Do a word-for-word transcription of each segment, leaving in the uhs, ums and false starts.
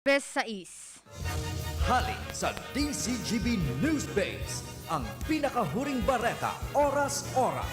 Pes sais. Hali sa D Z G B News Base, ang pinakahuring bareta, oras-oras.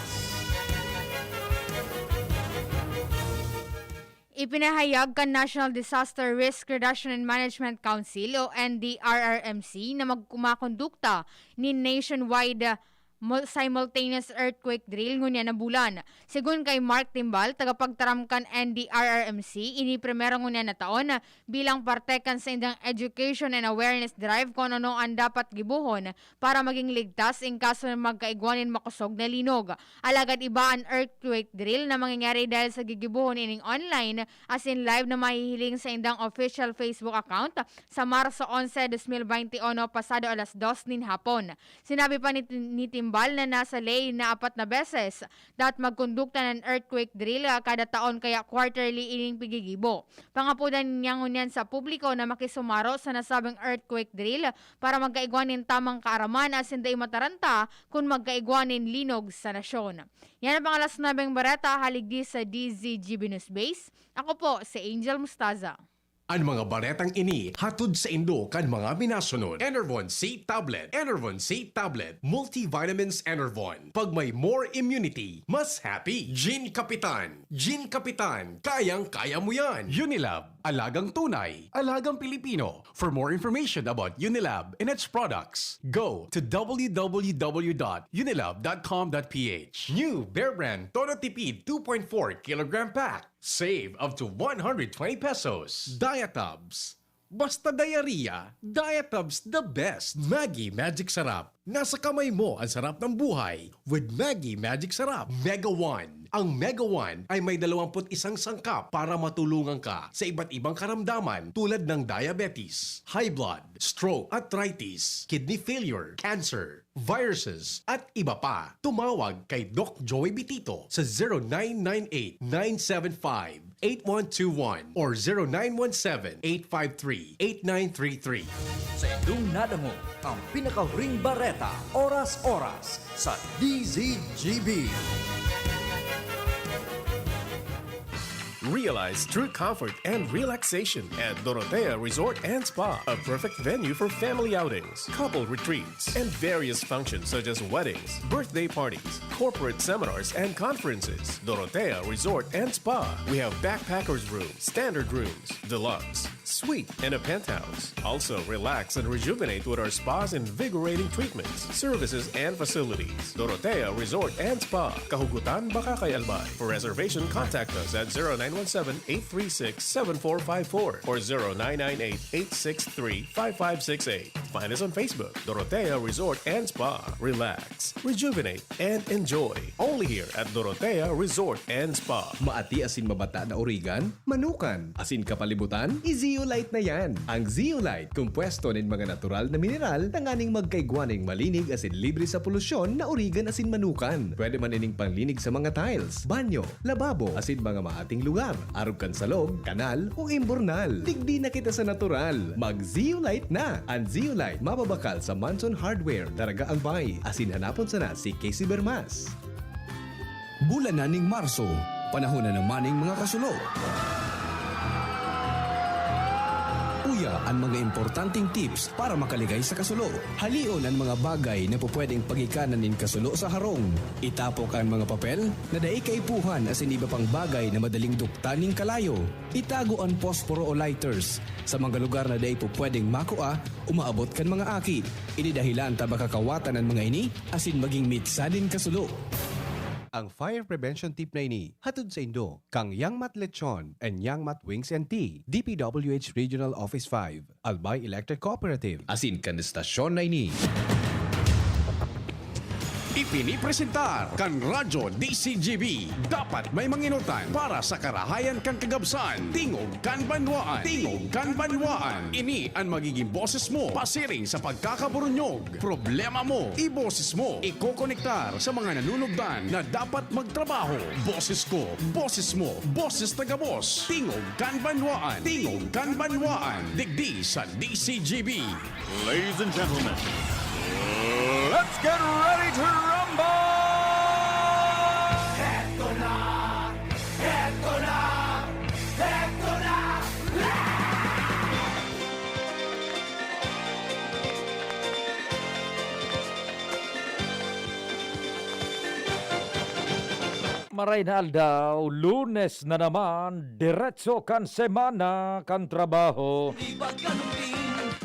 Ipinahayag kan National Disaster Risk Reduction and Management Council o N D R R M C na magkumakondukta nin nationwide mul-, simultaneous earthquake drill ngunyan na bulan. Segun kay Mark Timbal, tagapagtaram kan N D R R M C, ini primero ngunyan na taon bilang parte kan saindang education and awareness drive kun ano an dapat gibohon para maging ligtas in kaso na magkaigwa nin makosog na linog. Alagad iba an earthquake drill na mangyayari dahil sa gigibohon ining online asin live na mahihiling sa indang official Facebook account sa Marso onse, dos mil baynte uno, pasado alas dos nin hapon. Sinabi pa ni, ni Timbal na nasa ley na apat na beses dapat magkondukta ng earthquake drill, ah, kada taon kaya quarterly ining pigigibo. Pangapodan niya ngunyan sa publiko na makisumaro sa nasabing earthquake drill para magkaigwa nin tamang kaaraman asin dai mataranta kun magkaigwa nin linog sa nasyon. Yan ang mga alas nuebeng bareta, haligdi sa D Z G B News Base. Ako po si Angel Mustaza. An mga baretang ini hatod saindo kan mga minasunod: Enervon C Tablet, Enervon C Tablet, Multivitamins Enervon. Pag may more immunity, mas happy. Gin Kapitan, Gin Kapitan, kayang-kaya mo yan. Unilab, alagang tunay, alagang Pilipino. For more information about Unilab and its products, go to w w w dot unilab dot com dot p h. New Bear Brand Todo Tipid two point four kilogram pack. Save up to one hundred twenty pesos. Diatabs. Basta diarrhea, Diatabs the best. Maggi Magic Sarap. Nasa kamay mo ang sarap ng buhay with Maggi Magic Sarap. Mega One. Ang Mega One ay may dalawampu't isang sangkap para matulungan ka sa iba't ibang karamdaman tulad ng diabetes, high blood, stroke, arthritis, kidney failure, cancer, viruses, at iba pa. Tumawag kay Doc Joey Bitito sa zero nine nine eight, nine seven five, eight one two one or zero nine one seven, eight five three, eight nine three three. Sa indong nadangog ang pinakahuring bareta, oras-oras sa D Z G B. Realize true comfort and relaxation at Dorotea Resort and Spa, a perfect venue for family outings, couple retreats, and various functions such as weddings, birthday parties, corporate seminars, and conferences. Dorotea Resort and Spa. We have backpackers room, standard rooms, deluxe, suite, and a penthouse. Also, relax and rejuvenate with our spa's invigorating treatments, services, and facilities. Dorotea Resort and Spa, Kahugutan, Bacacay, Albay. For reservation, contact us at zero nine one seven, eight three six, seven four five four or zero nine nine eight, eight six three, five five six eight. Find us on Facebook, Dorotea Resort and Spa. Relax, rejuvenate, and enjoy. Only here at Dorotea Resort and Spa. Maati asin mabata na origan, manukan, asin kapalibutan, i-zeolite na yan. Ang zeolite, kompuesto nin mga natural na mineral tanganing magkaigwa nin malinig asin libre sa polusyon na origan asin manukan. Pwede man ining panglinig sa mga tiles, banyo, lababo, asin mga maating lugar, arog kan salog, kanal, o imburnal. Digdi na kita sa natural. Mag-zeolite na! Ang zeolite mababakal sa Manson Hardware, Daraga, Albay. Asin hanapon sana si Casey Bermas. Bulan na ning Marso, panahon na naman ning mga kasulo. Uya an mga importanteng tips para makaligay sa kasulo. Halion an mga bagay na pupwedeng pagikanan nin kasulo sa harong. Itapok an mga papel na dai kaipuhan asin iba pang bagay na madaling duktan nin kalayo. Itago an posporo o lighters sa mga lugar na dai pupwedeng makua o maabot kan mga aki. Ini dahilan ta baka kawatan an mga ini asin maging mitsa nin kasulo. Ang fire prevention tip na ini hatod saindo kan Yangmat Lechon and Yangmat Wings and Tea, D P W H Regional Office five, Albay Electric Cooperative, asin kan estasyon na ini. Ipinipresentar kan Radyo D C G B, dapat may manginotan para sa karahayan kan kagabsan. Tingog kan banwaan. Tingog kan banwaan. Ini an magiging boses mo pasiring sa pagkakaburunyog. Problema mo, iboses mo. Ikokonektar sa mga nanunugdan na dapat magtrabaho. Boses ko, boses mo, bboses taga-boss. Tingog kan banwaan. Tingog kan banwaan. Digdi sa D C G B. Ladies and gentlemen, let's get ready to rumble! Heto na! Heto na! Heto na! Maray na aldaw, Lunes na naman, diretso kan semana, kan trabaho.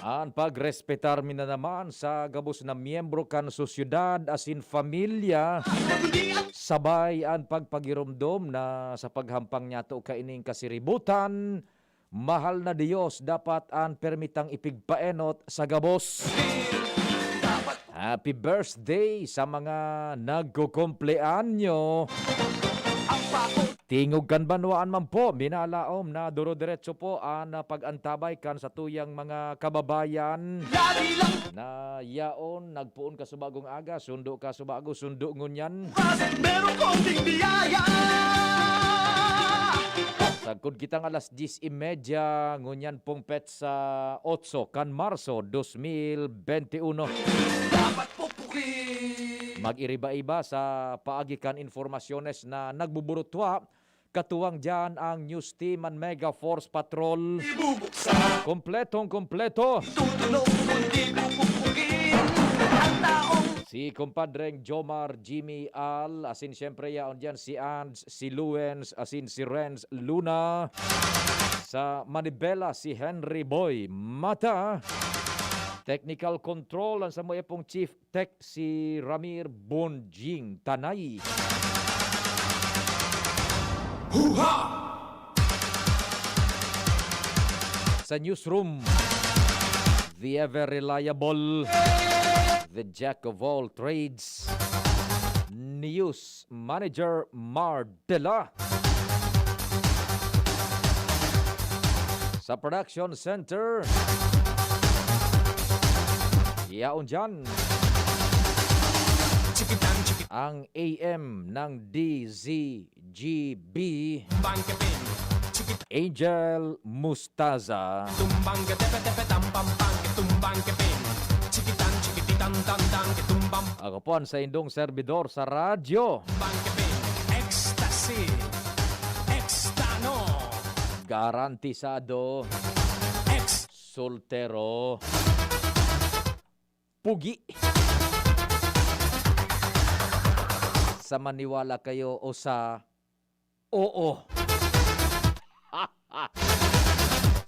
An pagrespetar mi na naman sa gabos na miyembro kan sosyedad asin pamilya. Sabay an pagpagiromdom na sa paghampang niyato kaining kasiributan, mahal na Dios, dapat an permitang ipigpaenot sa gabos. Happy birthday sa mga nagkukumpleanyo. Tingog kan banwaan man po, minalaom na duro-diretso po an pag-antabay kan satuyang mga kababayan na yaon nagpoon ka subagong aga, sundo ka subago, sundo ngunyan. Meron kong biyaya. Sagkod kitang alas diyes y media, ngunyan pong petsa otso kan Marso dos mil bente uno. Dapat pupukin. Mag-iriba-iba sa paagi kan informasyones na nagbuburutwa. Katuwang diyan ang news team, an Mega Force Patrol. Ibubuksan. Kompletong kompleto. Tutulog kundi pupukin. Ang taong Si Compadreng Jomar Jimmy Al, asin siyempre yaon diyan si Ange, si Luens, asin si Renz Luna. Sa manibela, si Henry Boy Mata. Technical control, an samuya pong Chief Tech, si Ramir Bonjing Tanay. Huha! Sa newsroom, the ever reliable, the jack of all trades, news manager Mar Dela. Sa production center, yaon dyan ang A M ng D Z G B, Angel Mustaza. Ako po ang saindong servidor sa radyo. Ecstasy. Ekstano. Garantisado. Ex. Soltero. Pugi. Sa maniwala kayo o sa oo.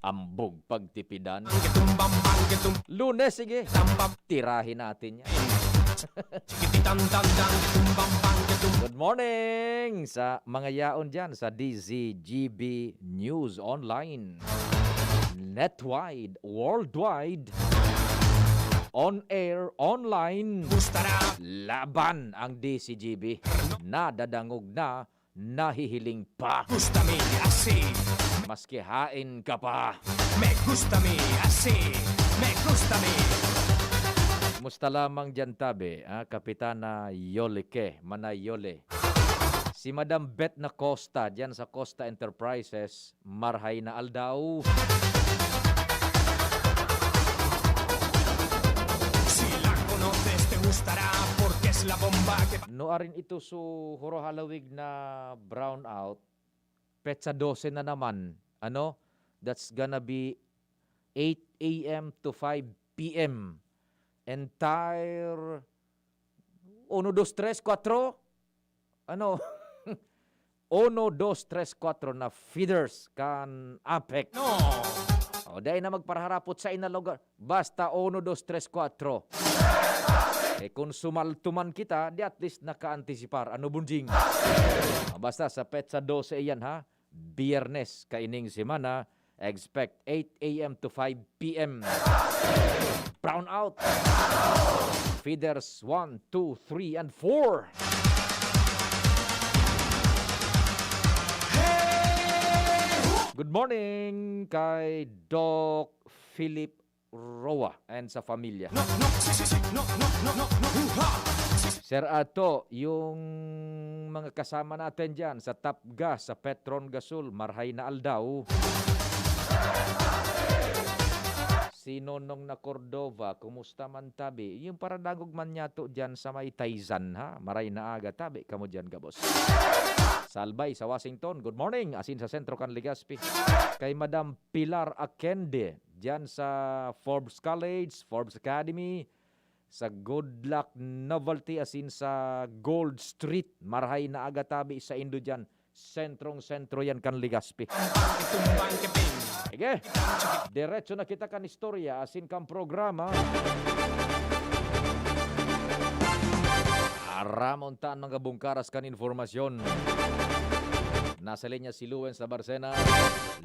Ambog pagtipidan. Lunes, sige. Tirahin natin yan. Good morning sa mga yaon dyan sa D Z G B News Online. Netwide, worldwide, on air, online. Laban ang D Z G B. Nadadangog na, nahihiling pa. Gusta mi asi. Maski haen ka pa. Me gusta mi asi. Me gusta mi. Musta lamang diyan tabi, ah, Kapitana Yolike, Manay Yole. Si Madam Beth na Costa, diyan sa Costa Enterprises, marhay na aldaw. Si la conoces, te gustará, porque es la bomba que Nuarin ito su huro halawig na brownout, petsa dose na naman. Ano? That's gonna be eight a m to five p m. Entire uno, dos, tres, kuwatro? Ano? Uno, dos, tres, kuwatro na feeders kan APEC. No. O, dai na magparaharapot sa ina lugar. Basta uno, dos, tres, kuwatro. Eh, kung sumalto man kita, di at least nakaantisipar. Ano, Bunjing? Ah, basta sa petsa dose iyan, ha? Biyernes, kaining semana, expect eight a m to five p m. Brown out. Feeders one, two, three, and four. Good morning kay Doc Philip Roa and sa pamilya. No, no, si, si, si, no, no, no, no, no, huha! Sir Ato, yung mga kasama natin dyan sa Tapgas, sa Petron Gasol, marhay na aldaw. Si Nonong na Cordova, kumusta man tabi? Yung paradangog man niya to dyan sa may Taizan, ha? Maray na aga tabi, kamo dyan, gabos. Salbay sa Washington, good morning. Asin sa sentro kan Legazpi. Kay Madam Pilar Akende, dyan sa Forbes College, Forbes Academy, sa Good Luck Novelty asin sa Gold Street. Marahay na aga tabi saindo diyan. Sentrong-sentro yan kan Legazpi. Sige, diretso na kita kan istorya asin kan programa. Aramon ta an mga bungkaras kan informasyon. Nasa linya si Lawrence Labarcena.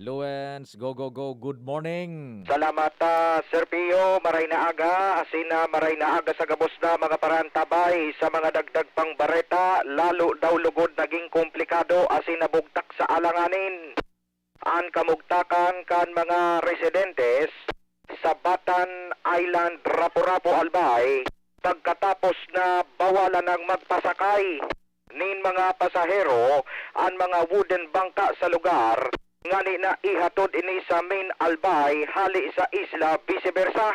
Lawrence, go, go, go. Good morning. Salamat, ah, Sir Pio. Maray na aga. Asin, ah, maray na aga sa gabos na mga parantabay. Sa mga dagdag pang bareta, lalo daw lugod naging komplikado asin nabugtak sa alanganin an kamugtakan kan mga residentes sa Batan Island, Rapu-Rapu, Albay, pagkatapos na bawalan nang magpasakay nin mga pasahero an mga wooden bangka sa lugar, ngani na ihatod ini sa main Albay hali sa isla, vice versa.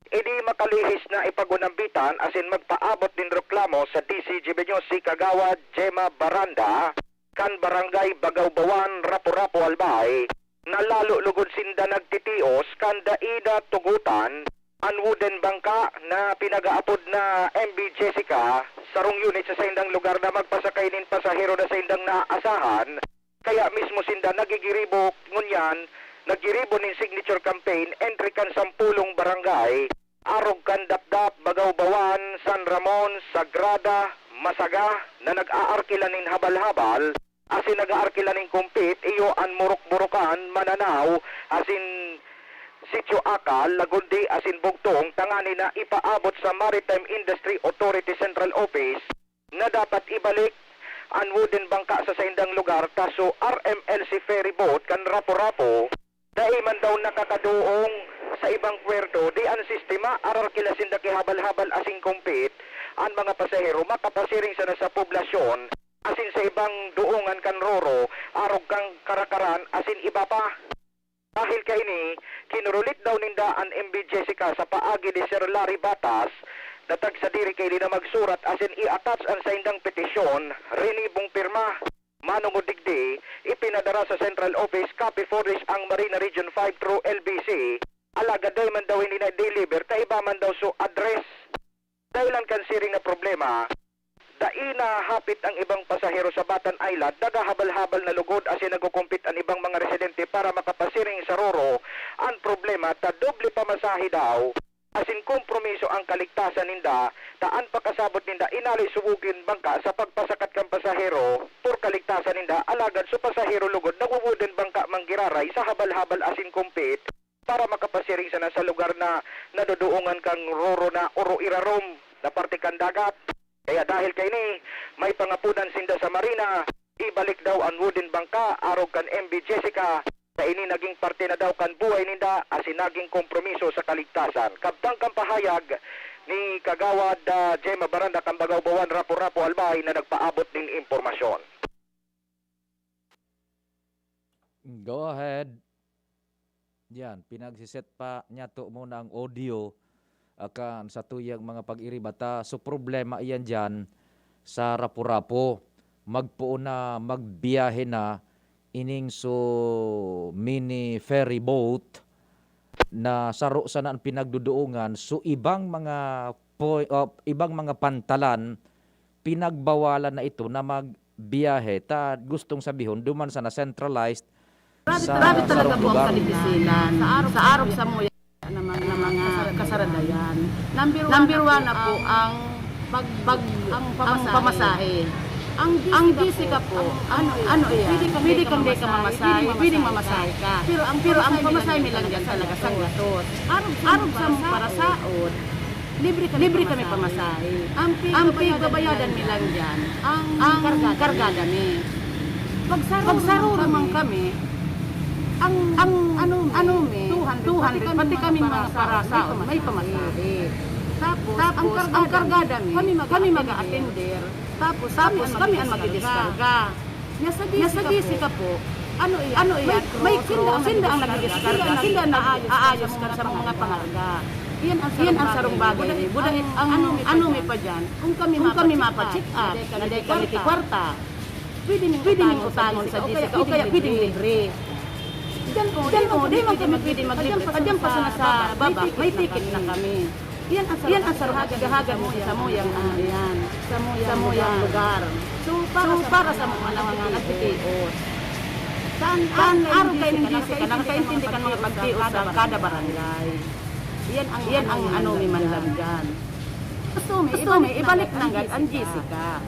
Idi makalihis na ipagunambitan asin magpaabot nin reklamo sa D C G B News si Kagawad Gemma Baranda kan Barangay Bagawbawan, Rapu-Rapu, Albay, na lalo lugod sinda nagtitios kan dai na tugotan an wooden bangka na pinag-aapod na M V Jessica, sarong unit sa saindang lugar na magpasakay nin pasahero na saindang naaasahan, kaya mismo sinda nagigiribo ngunyan, naggiribo nin signature campaign entry kan sampolong barangay, arog kan Dapdap, Bagawbawan, San Ramon, Sagrada, Masaga, na nag-aarkila nin habal-habal, asin nag-aarkila nin kumpit, iyo an Murok-Burokan, Mananao, asin Sitio Akal, Lagundi, asin Bugtong, tangani na ipaabot sa Maritime Industry Authority Central Office na dapat ibalik an wooden bangka sa saindang lugar, ta so R M L C ferry boat kan Rapu-Rapu, dai man daw nakakaduong sa ibang puwerto, di an sistema, ararkila sinda ki habal-habal asin kumpit, an mga pasahero makapasiring sana sa poblasyon, asin sa ibang duongan kan Roro, arog kan Karakaran, asin iba pa. Dahil kaini, kinurulit daw ninda an M V Jessica sa paagi ni Sir Larry Batas, na tagsadiri kaini na magsurat asin i-attach an saindang petisyon, rinibong pirma. Manongod digdi, ipinadara sa Central Office, copy furnish ang Marina Region five through L B C, alagad dai man daw ini na-deliver, kaiba man daw so address. Dahilan kan siring na problema, dai nahapit ang ibang pasahero sa Batan Island, naghahabal-habal na lugod asin nagkukumpit an ibang mga residente para makapasiring sa Roro. An problema ta doble pamasahe daw, asin kompromiso ang kaligtasan ninda, ta an pakasabot ninda inali suwogin bangka sa pagpasakat kan pasahero, por kaligtasan ninda, alagad so pasahero lugod nagwowooden bangka manggiraray sa habal-habal asin kumpit para makapasiring sana sa lugar na nadodoongan kan Roro na oroirarom na parte kan dagat. Kaya dahil kaini, may pangapodan sinda sa Marina, ibalik daw an wooden bangka arog kan M V Jessica, na ini naging parte na daw kan buhay ninda asin naging kompromiso sa kaligtasan. Kabtang kan pahayag ni Kagawad, ah, Gemma Baranda kan Bagawbawan, Rapu-Rapu, Albay, na nagpaabot nin impormasyon. Go ahead. Yan, pinagsiset pa niyato muna ang audio, ah, kan satuyang mga pag-iriba ta. So, problema iyan diyan sa Rapu-Rapu. Magpoon na, magbiyahe na ining so mini ferry boat na saro sana ang pinagduduungan. So, ibang mga po-, ah, ibang mga pantalan, pinagbawalan na ito na magbiyahe. Ta, gustong sabihon, duman sana centralized Grabe sa talaga, grabe talaga sarong po ang lugar. Pangasinan. Sa arog, sa arog sa muya na mga, na mga kasaradayan. Number one, number one na po ang pag, pag, ang pamasahe. Ang Jessica po, ang, ano, ano iyan? Pwede kang di ka mamasahe, pwedeng mamasahe ka. Pero ang, pero ang pamasahe mi lang dyan talaga, sanggatos. Arog sa parasaod. Libre kami pamasahe. Ang pigbabayadan mi lang diyan, ang kargada mi. Pagsaruro man kami, ang ano mi, two hundred, pati kami mga parasaon, may pamasahe. Tapos, ang kargada mi, kami mag-a-attender. Tapos, kami ang magdidiskarga. Nya sa Jessica po, ano iyan? Ano iyan? May cross, sinda ang nagdidiskarga, sinda ang nag-aayos kan sa mga pangarga. Iyan ang sarong bagay. Buda, ang ano mi pa diyan, kung kami mapa-check up, na dai kami kwarta, pwede ning utangon sa Jessica, o kaya pwedeng libre. Diyan, o, di man kami pwede maglibre. Diyan pa sana sa baba, may ticket na kami. Iyan ang sarong hagad mo yan, ano yan, sa muyang lugar. So, para sa mga nagtitios. Kan araw kayo ni Jessica, nakakaintindi kan mga pagtios sa kada barangay. Iyan ang ano mi man lang dyan. Gusto mi, ibalik nanggad ang Jessica.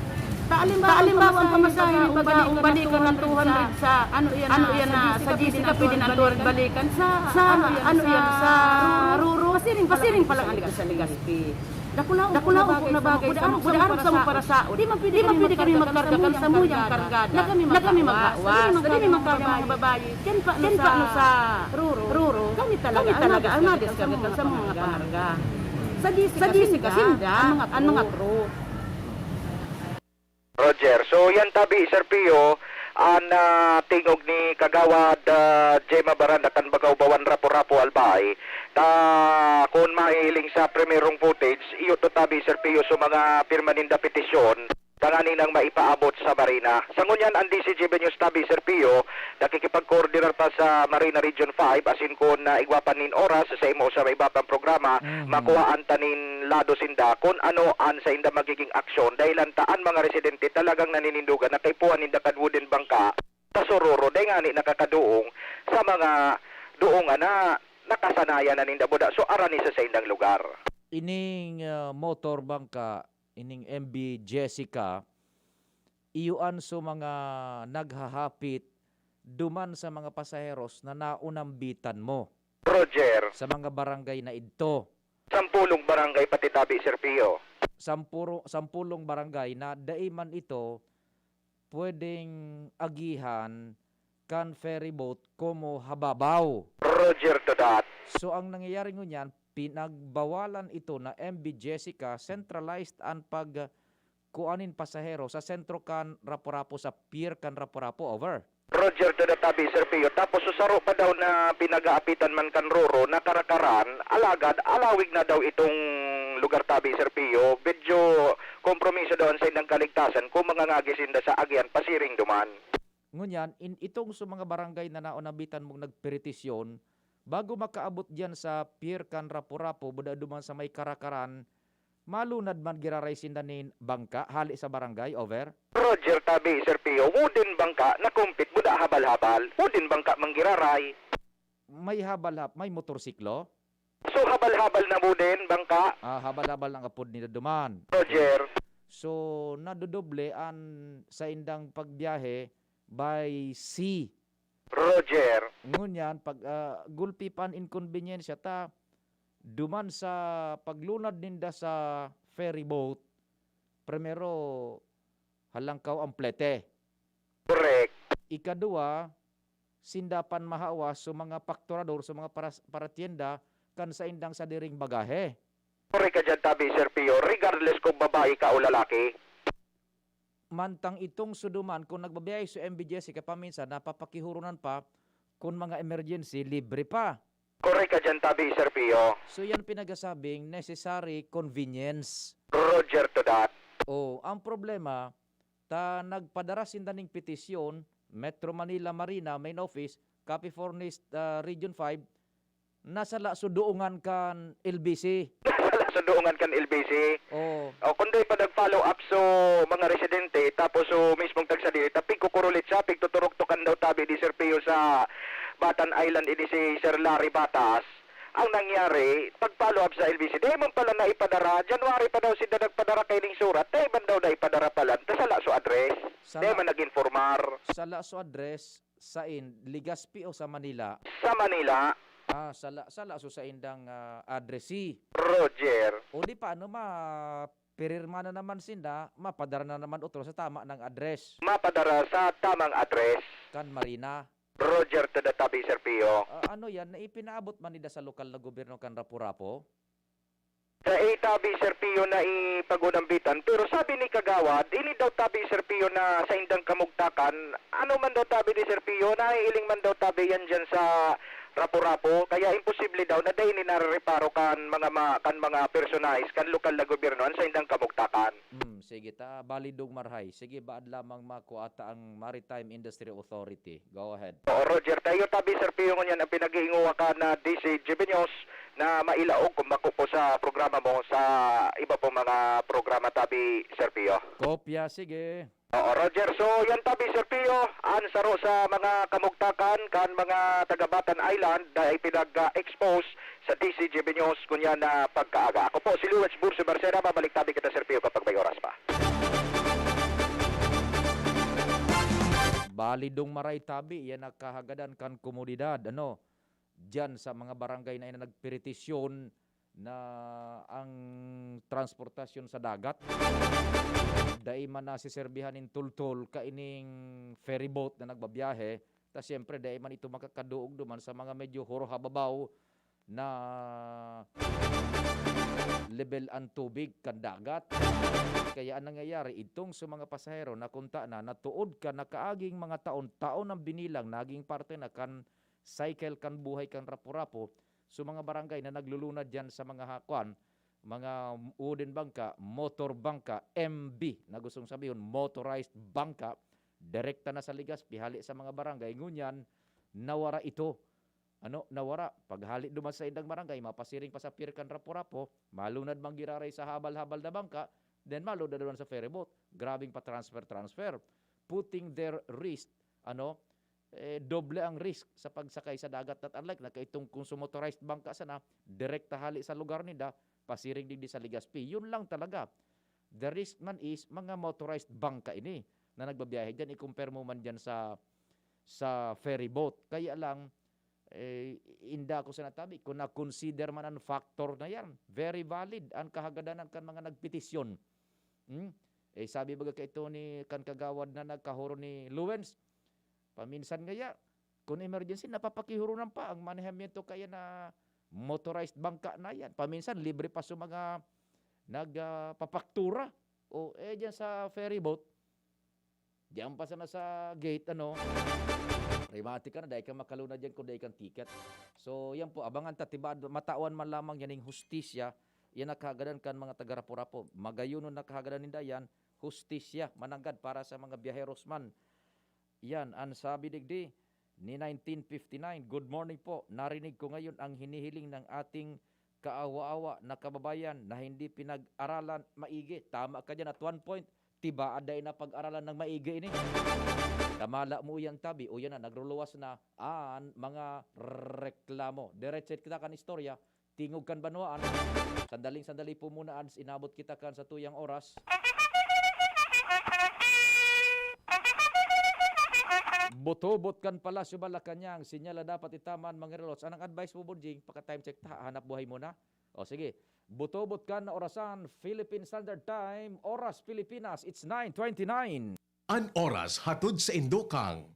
Ta alimbawa, ang pamasahe, baga, kung balikan na two hundred sa, ano yan na, sa Jessica, pwede na two hundred balikan sa, ano yan, sa Roro. Pasiring pa lang ang Legazpi. Dakulaon po na bagay sa mga, buda arog sa mga parasaon. Di man pwede kami magkarga kan samuyang kargada na kami mag-awas, na kami magkarga mga babae. Yan pa, ano, sa Roro, kami talaga ang madiskarga kan samuyang pangarga. Sa Jessica, sinda, ang mga crew. Roger. So, yan tabi, Sir Pio, an, ah, tingog ni Kagawad, ah, Gemma Baranda kan Bagawbawan, Rapu-Rapu, Albay. Ta, kun mahihiling sa primerong footage, iyo to tabi, Sir Pio, so mga pirma ninda petisyon, tanganing nang maipaabot sa Marina. Sa ngunyan, ang D C G B News tabi, Sir Pio, nakikipagkoordinar pa sa Marina Region five, asin kun, ah, igwa pa nin oras sa imo sa iba pang programa, Mhm. makuhaan ta nin lado sinda kun ano an sainda magiging aksyon, dahilan ta an mga residente talagang naninindogan na kaipuhan ninda kan wooden bangka sa Sororo, dahil ngani nakakaduong sa mga duong na nakasanayan na ninda buda so arani sa saindang lugar. Ining, ah, motor bangka, ining M V Jessica, iyo an so mga naghahapit duman sa mga pasaheros na naunambitan mo Roger. sa mga barangay na idto. Sampulong barangay pati tabi, Sir Pio. Sampuro-, sampulong barangay na dai man ito pwedeng agihan kan ferry boat komo hababaw. Roger to that. So, ang nangyayari ngunyan, pinagbawalan ito na M V Jessica, centralized an pag-, kuan nin pasahero sa sentro kan Rapu-Rapu, sa pier kan Rapu-Rapu, over. Roger to the tabi, Sir Pio. Tapos susaro pa daw na pinagaapitan man kan Roro na karakaran, alagad alawig na daw itong lugar tabi, Sir Pio. Medyo kompromiso daw ang saindang kaligtasan kung mangangagi sinda sa agihan pasiring duman. Ngunyan, in, itong sa mga barangay na naonabitan mong nagperitisyon, bago makaabot diyan sa pier kan Rapu-Rapu, buda duman sa may karakaran, malunad man giraray sinda nin bangka hale sa barangay, over? Roger tabi, Sir Pio, wooden bangka na kumpit buda habal-habal. Wooden bangka man giraray. May habal-hab-, may motorsiklo? So, habal-habal na wooden bangka? Ah, habal-habal ang apod nila duman. Roger. So, nadodoble an saindang pagbiyahe by sea. Roger. Ngunyan, pag, ah, gulpi pa an inkonbiniyensya ta, duman sa paglunad ninda sa ferry boat, primero, halangkaw ang plete. Correct. Ikaduwa, sinda pan mahawas sa mga pakturador, sa mga paras-, paratienda, kan saindang sadiring bagahe. Correct ka dyan, tabi, Sir Pio, regardless kung babae ka o lalaki. Mantang itong suduman, kung nagbabiyahe sa M B J C, kaya paminsan, napapakihurunan pa, kung mga emergency, libre pa. Correct ka dyan, tabi, Sir Pio. So, yan pinagasabing necessary convenience. Roger to that. Oh, ang problema, ta nagpadara sinda ning petisyon, Metro Manila Marina, main office, Capifornes, ah, Region five, nasala so duungan kan L B C. Nasala so duungan kan L B C. Oo. O, kundi pa nag-follow up so mga residente, tapos so mismong tagsadiri, ta pigkukurulit siya, pigtuturuktukan daw tabi ni Sir Pio sa Batan Island, ini si Sir Larry Batas. Ang nangyari, pag-follow up sa L B C, di man pala na ipadara. January pa daw sila nagpadara kay ning surat, di man daw na ipadara pala. Ta sala so address. Sala. Di man nag-informar. Sala so address, sain, Legazpi o sa Manila? Sa Manila. Ah, sala, sala so saindang, ah, address si. Roger. O di paano ma-, pirirma na naman sinda, mapadara na naman otro sa tama ng address. Mapadara sa tamang address. Kan Marina. Roger to the tabi, Sir Pio. Ah, ano yan, na ipinaabot man nila sa lokal na gobyerno kan Rapu-Rapu? Sa itabi, Sir Pio, na ipagunambitan. Pero sabi ni Kagawad, ini daw tabi, Sir Pio, na sa indang kamugtakan, ano man daw tabi ni Sir Pio, nahihiling man daw tabi yan dyan sa Rapu-rapu, kaya imposible daw na dai ini narereparo kan mga ma-, kan mga personahe kan lokal na gobyerno an saindang kamugtakan. Hmm, sige ta, balidong marahay. Sige, baad lamang makua ta ang Maritime Industry Authority. Go ahead. Oo, Roger. Kayo tabi, Sir Pio, ngunyan ang pinag-iinguha ka na D C G B News na mailaog kung bako po sa programa mo sa iba pong mga programa tabi, Sir Pio. Kopya, sige. Oo, Roger. So, yan tabi, Sir Pio, an saro sa mga kamugtakan kan mga taga Batan Island na ipinag-expose sa D C G B News ngunyan na pagkaaga. Ako po si Luis Burso Barcena, babalik tabi kita, Sir Pio, kapag may oras pa. Balidong maray tabi, yan nakahagadan kan komunidad, ano, diyan sa mga barangay na ina nagperitisyon na ang transportasyon sa dagat dai man nasiserbihan nin tultol kaining ferry boat na nagbabiyahe, ta siyempre dai man ito makakaduog duman sa mga medyo huro hababaw na lebel an tubig kan dagat. Kaya ang nangyayari, idtong sa mga pasahero na kunta na, natuod ka na kaaging mga taon, taon ang binilang, naging parte na kan cycle kan buhay kan Rapu-Rapu, so mga barangay na naglulunad diyan sa mga ha-, kwan, mga wooden bangka, motor bangka, M B, na gustong sabihon, motorized bangka, direkta na sa Legazpi, hali sa mga barangay. Ngunyan, nawara ito. Ano, nawara. Paghali duman sa indang barangay, mapasiring pa sa pier kan Rapu-Rapu, malunad man giraray sa habal-habal na bangka, then malunad naman sa ferry boat. Grabing pa-transfer-transfer. Putting their risk, ano, eh, doble ang risk sa pagsakay sa dagat. Not unlike na kaitong kung sa motorized bangka sana, direkta hali sa lugar ninda, pasiring digdi sa Legazpi. Yun lang talaga. The risk man is mga motorized bangka ini na nagbabiyahe diyan, i-compare mo man diyan sa, sa ferry boat. Kaya lang, eh, inda ko sa natabi, kung na-consider man ang factor na yan, very valid ang kahagadanan kan mga nagpetisyon. Hmm? Eh, sabi baga kaito ni kan kagawad na nagkahuro ni Luwens, paminsan ngaya, kung emergency, napapakihurunan pa ang manehamiento kaya na motorized bangka na yan. Paminsan, libre pa sa mga nagpapaktura. O, eh, dyan sa ferry boat, diyan pa sana sa gate, ano, remate ka na, dai ka makalunad dyan kung dai kang ticket. So, yan po, abangan ta, tiba, matawan man lamang yan yung hustisya, yan nakahagadan kan mga taga-Rapu-Rapu. Magayon na kahagadan ninda yan, hustisya, mananggad para sa mga biyaheros man. Yan, ang sabi digdi ni nineteen fifty-nine, "Good morning po. Narinig ko ngayon ang hinihiling ng ating kaawa-awa na kababayan na hindi pinag-aralan maigi." Tama ka dyan at one point. Tibaad dai na pag-aralan ng maigi ini. Tamala mo yan tabi, o yan na, nagruluwas na ang mga reklamo. Diretso kita kan istorya, tingog kan banwaan. Sandaling-sandali po muna, ads, inabot kita kan sa tuyang oras. Butobot kan Palasyo Malacañang, sinyal na dapat itaman, mga relots. Anong advice mo, Bonjing? Paka-time check ta, hanap buhay muna. O sige, butobot kan na orasan, Philippine Standard Time, Oras Pilipinas, it's nine twenty-nine. An oras hatod sa indokang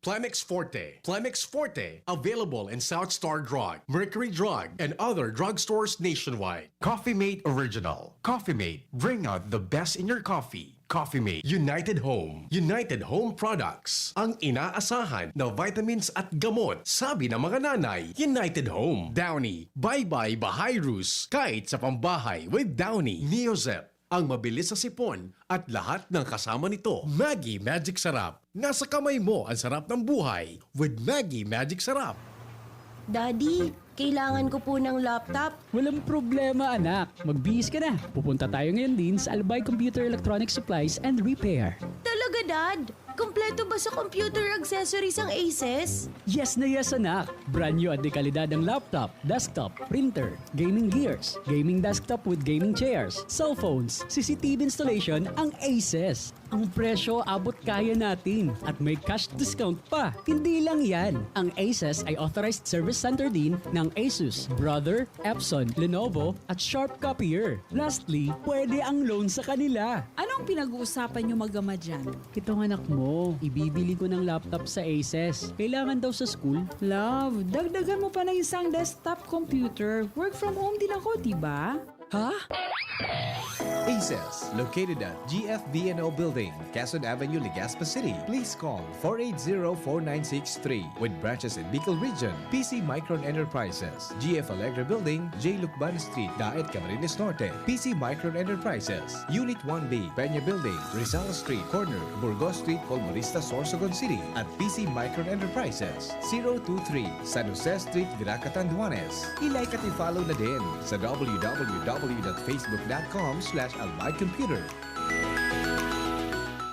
Plemex Forte. Plemex Forte, available in South Star Drug, Mercury Drug, and other drugstores nationwide. Coffee Mate Original. Coffee Mate, bring out the best in your coffee. Coffee Mate. United Home. United Home Products. Ang inaasahan na vitamins at gamot. Sabi ng mga nanay, United Home. Downy. Bye-bye Bahayrus. Kahit sa pambahay with Downy. Neozep. Ang mabilis sa sipon at lahat ng kasama nito. Maggi Magic Sarap. Nasa kamay mo ang sarap ng buhay with Maggi Magic Sarap. Daddy, kailangan ko po ng laptop. Walang problema, anak. Magbihis ka na. Pupunta tayo ngayon din sa Albay Computer Electronic Supplies and Repair. Talaga, Dad? Kompleto ba sa computer accessories ang Asus? Yes na yes, anak. Brand new at dekalidad ang laptop, desktop, printer, gaming gears, gaming desktop with gaming chairs, cellphones, C C T V installation ang Asus. Ang presyo abot kaya natin at may cash discount pa. Hindi lang yan, ang Asus ay authorized service center din ng Asus, Brother, Epson, Lenovo at Sharp Copier. Lastly, pwede ang loan sa kanila. Anong pinag-uusapan niyo mag-ama dyan? Itong anak mo, ibibili ko ng laptop sa Asus. Kailangan daw sa school. Love, dagdagan mo pa ng isang desktop computer. Work from home din ako, di ba? Ha? Aces, located at G F B N O Building, Quezon Avenue, Legazpi City. Please call four eight zero, four nine six three. With branches in Bicol Region, P C Micron Enterprises, G F Alegre Building, J Lucban Street, Daet, Camarines Norte. P C Micron Enterprises, Unit one B, Peña Building, Rizal Street, corner, Burgos Street, Polmonista, Sorsogon City, at P C Micron Enterprises, zero two three, San Jose Street, Virac, Catanduanes. I-like at i-follow na din sa w w w dot facebook dot com slash albay computer.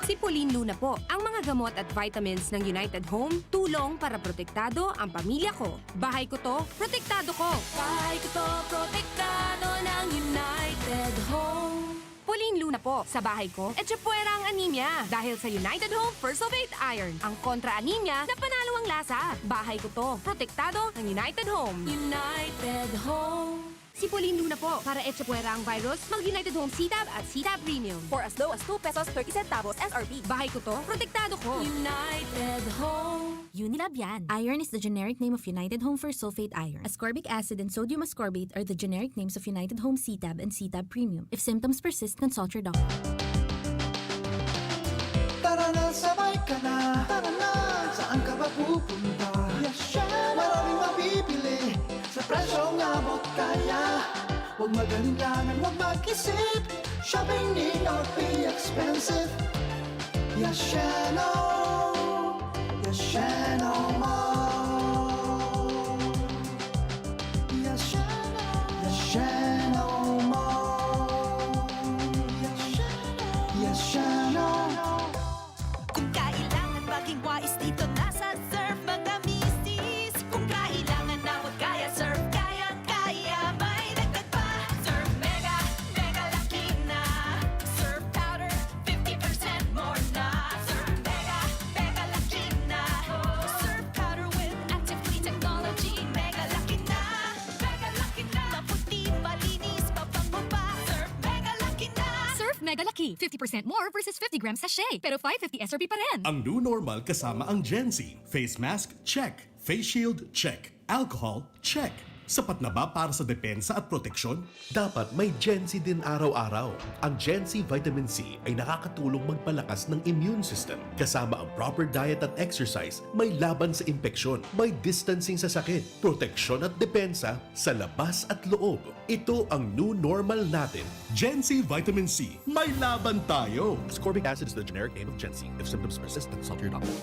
Si Pauline Luna po. Ang mga gamot at vitamins ng United Home, tulong para protektado ang pamilya ko. Bahay ko to, protektado ko. Bahay ko to, protektado ng United Home. Pauline Luna po. Sa bahay ko, etchepuera ang anemia. Dahil sa United Home First of Eight Iron, ang kontra anemia na panalo ang lasa. Bahay ko to, protektado ng United Home. United Home. Si Pauline Luna po. Para etchepuera ang virus, mag United Home C-Tab at C-Tab Premium. For as low as two pesos thirty centavos S R P. Bahay ko to, protektado ko. United Home. Unilab yan. Iron is the generic name of United Home First Sulfate Iron. Ascorbic acid and sodium ascorbate are the generic names of United Home C-Tab and C-Tab Premium. If symptoms persist, consult your doctor. Tara na, sabay ka na. Tara na, saan ka ba pupunta? Yashano! Maraming mabibili sa presyong abot kaya. Huwag mag-alinlangan, huwag mag-isip. Shopping need not be expensive. Yashano! Yashano Mall! Yashano! Yashano Mall! Yashano! Yashano! Kung kailangan maging wais, dito na sa Surf Magamisis. Kung kailangan na magkaya, Surf kaya-kaya. May dagdag pa, Surf Mega, Mega Laki na. Surf Powder, fifty percent more na. Surf Mega, Mega Laki na. Surf Powder with Active Clean Technology, Mega Laki na. Mega Laki na. Maputi, malinis, mabango pa. Surf Mega Laki na. Surf Mega Laki, fifty percent more versus fifty gram sachet, pero five fifty S R P pa rin. Ang new normal kasama ang Gen Z. Face mask, check. Face shield, check. Alcohol, check. Sapat na ba para sa depensa at proteksyon? Dapat may Gen Z din araw-araw. Ang Gen Z Vitamin C ay nakakatulong magpalakas ng immune system. Kasama ang proper diet at exercise, may laban sa impeksyon, may distancing sa sakit, proteksyon at depensa sa labas at loob. Ito ang new normal natin. Gen Z Vitamin C, may laban tayo! Ascorbic acid is the generic name of Gen Z. If symptoms persist, consult your doctor.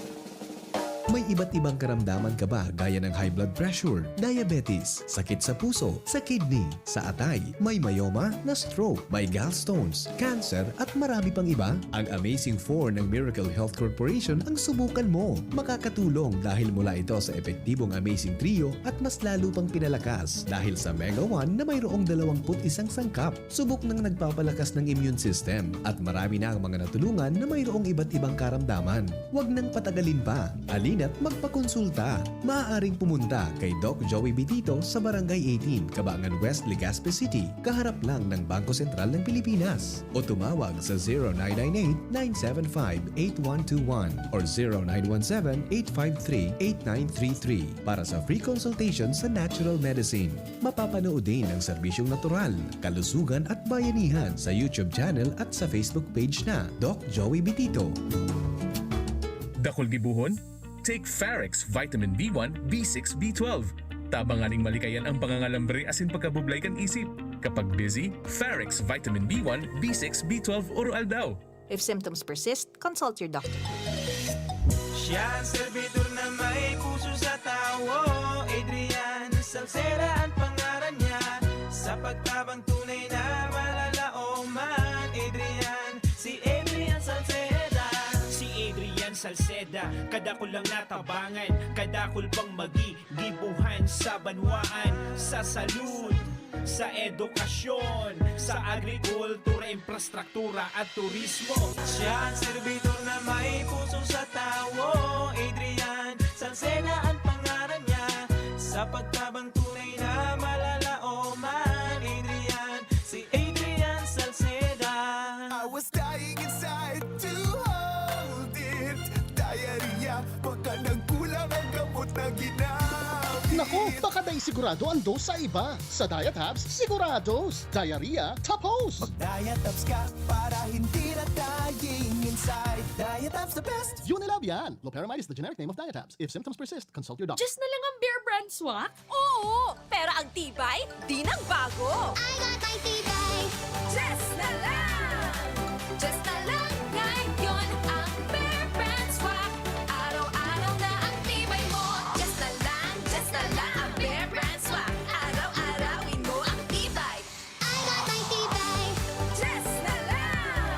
May iba't ibang karamdaman ka ba, gaya ng high blood pressure, diabetes, sakit sa puso, sa kidney, sa atay, may myoma, na-stroke, may gallstones, cancer, at marami pang iba? Ang Amazing Four ng Miracle Health Corporation ang subukan mo. Makakatulong dahil mula ito sa epektibong Amazing Trio at mas lalo pang pinalakas dahil sa Mega One na mayroong dalawampu't isang sangkap. Subok nang nagpapalakas ng immune system at marami na ang mga natulungan na mayroong iba't ibang karamdaman. Huwag nang patagalin pa. Halina't magpakonsulta. Maaaring pumunta kay Doc Joey Bitito sa Barangay eighteen, Cabangan West, Legazpi City, kaharap lang ng Bangko Sentral ng Pilipinas. O tumawag sa zero nine nine eight, nine seven five, eight one two one or zero nine one seven, eight five three, eight nine three three para sa free consultation sa natural medicine. Mapapanood din ang serbisyong natural, kalusugan at bayanihan sa YouTube channel at sa Facebook page na Doc Joey Bitito. Dakul gibohon? Take Farex Vitamin B one, B six, B twelve. Tabangan nin malikayan ang pangangalambre asin pagkabublay kan isip. Kapag busy, Farex Vitamin B one, B six, B twelve oro-aldaw. If symptoms persist, consult your doctor. Siya ang serbidor na may puso sa tawo. Adrian Salceda ang pangaran niya. Sa pagtabang tunay na malalaoman. Adrian, si Adrian Salceda. Si Adrian Salceda, kadakul lang natabangan, kadakul pang magi, gibuhan sa banwaan, sa salud, sa edukasyon, sa agrikultura, infrastruktura at turismo. Siya ang serbidor na may puso sa tawo. Adrian Salceda ang pangaran niya. Sa pagtabang tunay na malalaoman. Adrian, si Adrian Salceda. I was dying inside to hold it. Diarrhea, baka nagkulang ang gamot na ginamit. Naku, baka dai sigurado ang dose sa iba. Sa Diatabs, sigurados. Diarrhea, tapos! Mag-Diatabs ka para hindi na dying inside. Diatabs the best! Unilab yan! Loperamide is the generic name of Diatabs. If symptoms persist, consult your doctor. Just na lang ang Bear Brand Swak? Oo, pero ang tibay, di nagbago. I got my tibay. Just na lang! Just na lang ngayon ang Bear Brand Swak. Araw-araw na ang tibay mo. Just na lang, just na lang ang Bear Brand Swak. Araw-arawin mo ang tibay. I got my tibay. Just na lang!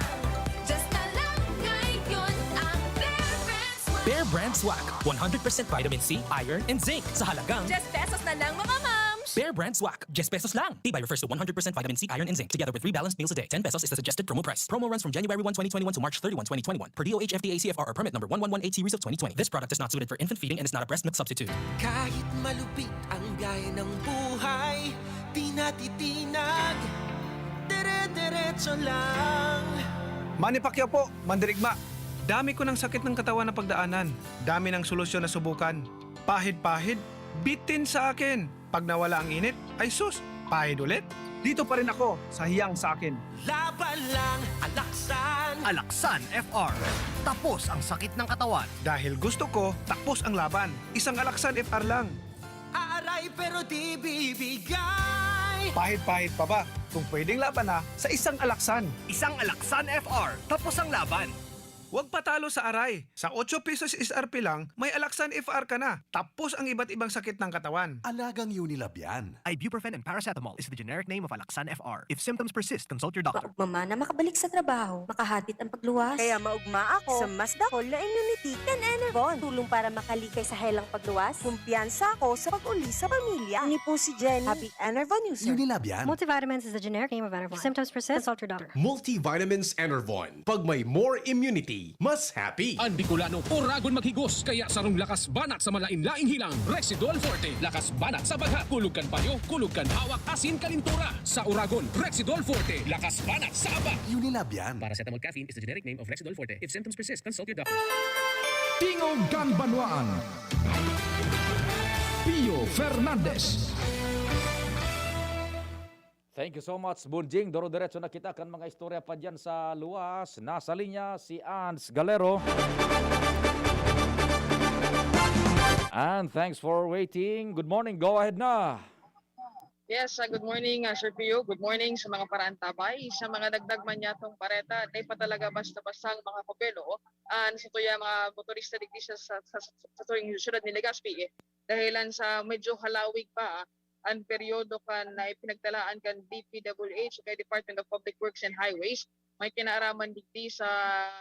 Just na lang ngayon ang Bear Brand Swak. Bear Brand Swak, one hundred percent vitamin C, iron, and zinc sa halagang Just pesos na lang, mga mams! Bear Brand Swak, just pesos lang. Tibay refers to one hundred percent vitamin C, iron, and zinc, together with three balanced meals a day. Ten pesos is the suggested promo price. Promo runs from January one, twenty twenty-one to March thirty-one, twenty twenty-one, per D O H F D A C F R or permit number one one one eight series of twenty twenty. This product is not suited for infant feeding and is not a breast milk substitute. Kahit malupit ang gaya ng buhay, di natitinag, dire-diretso lang. Manny Pacquiao po, mandirigma. Dami ko ng sakit ng katawan na pagdaanan. Dami ng solusyon na subukan. Pahid-pahid, bitin sa akin. Pag nawala ang init, ay sus, pahid ulit. Dito pa rin ako sa hiyang sa akin. Laban lang, alaksan. Alaksan F R. Tapos ang sakit ng katawan. Dahil gusto ko, tapos ang laban. Isang Alaksan F R lang. Aaray pero di bibigay. Pahid-pahid pa ba? Kung pwedeng laban na sa isang Alaksan. Isang Alaksan F R. Tapos ang laban. Huwag patalo sa aray. Sa otso pesos S R P lang, may Alaksan F R ka na. Tapos ang iba't ibang sakit ng katawan. Alagang Unilab yan. Ibuprofen and paracetamol is the generic name of Alaksan F R. If symptoms persist, consult your doctor. Maugma man na makabalik sa trabaho, makahatid ang pagluwas. Kaya maugma ako sa mas dakol na immunity kan Enervon. Tulong para makalikay sa helang pagluwas. Kumpiyansa ako sa pag-uli sa pamilya. Ini po si Jenny. Happy Enervon user. Unilab yan. Multivitamins is the generic name of Enervon. If symptoms persist, consult your doctor. Multivitamins Enervon. Pag may more immunity, mas happy. An Bicolano, oragon maghigos, kaya sarong lakas banat sa malain-laing hilang, Rexidol Forte. Lakas banat sa bagha, kulog kan payo, kulog kan hawak, asin kalintura. Sa oragon, Rexidol Forte. Lakas banat sa aba. Unilab yan. Paracetamol caffeine is the generic name of Rexidol Forte. If symptoms persist, consult your doctor. Tingog kan Banwaan. Pio Fernandez. Thank you so much, Bunjing. Doro-diretso na kita kan mga istorya pa dyan sa luwas. Nasa linya si Ans Galero. And thanks for waiting. Good morning. Go ahead na. Yes, uh, good morning, uh, Sir Pio. Good morning sa mga paraantabay. Sa mga dagdag man yatong pareta, di pa talaga basta-basta ang mga kopelo. Uh, sa tuya mga motorista digdi sa, sa, sa, sa tuyong syudad ni Legazpi, eh. Dahilan sa medyo halawig pa, ah, ang peryodo kan na ipinagtalaan kan D P W H o kay Department of Public Works and Highways, may kinaaraman digdi sa,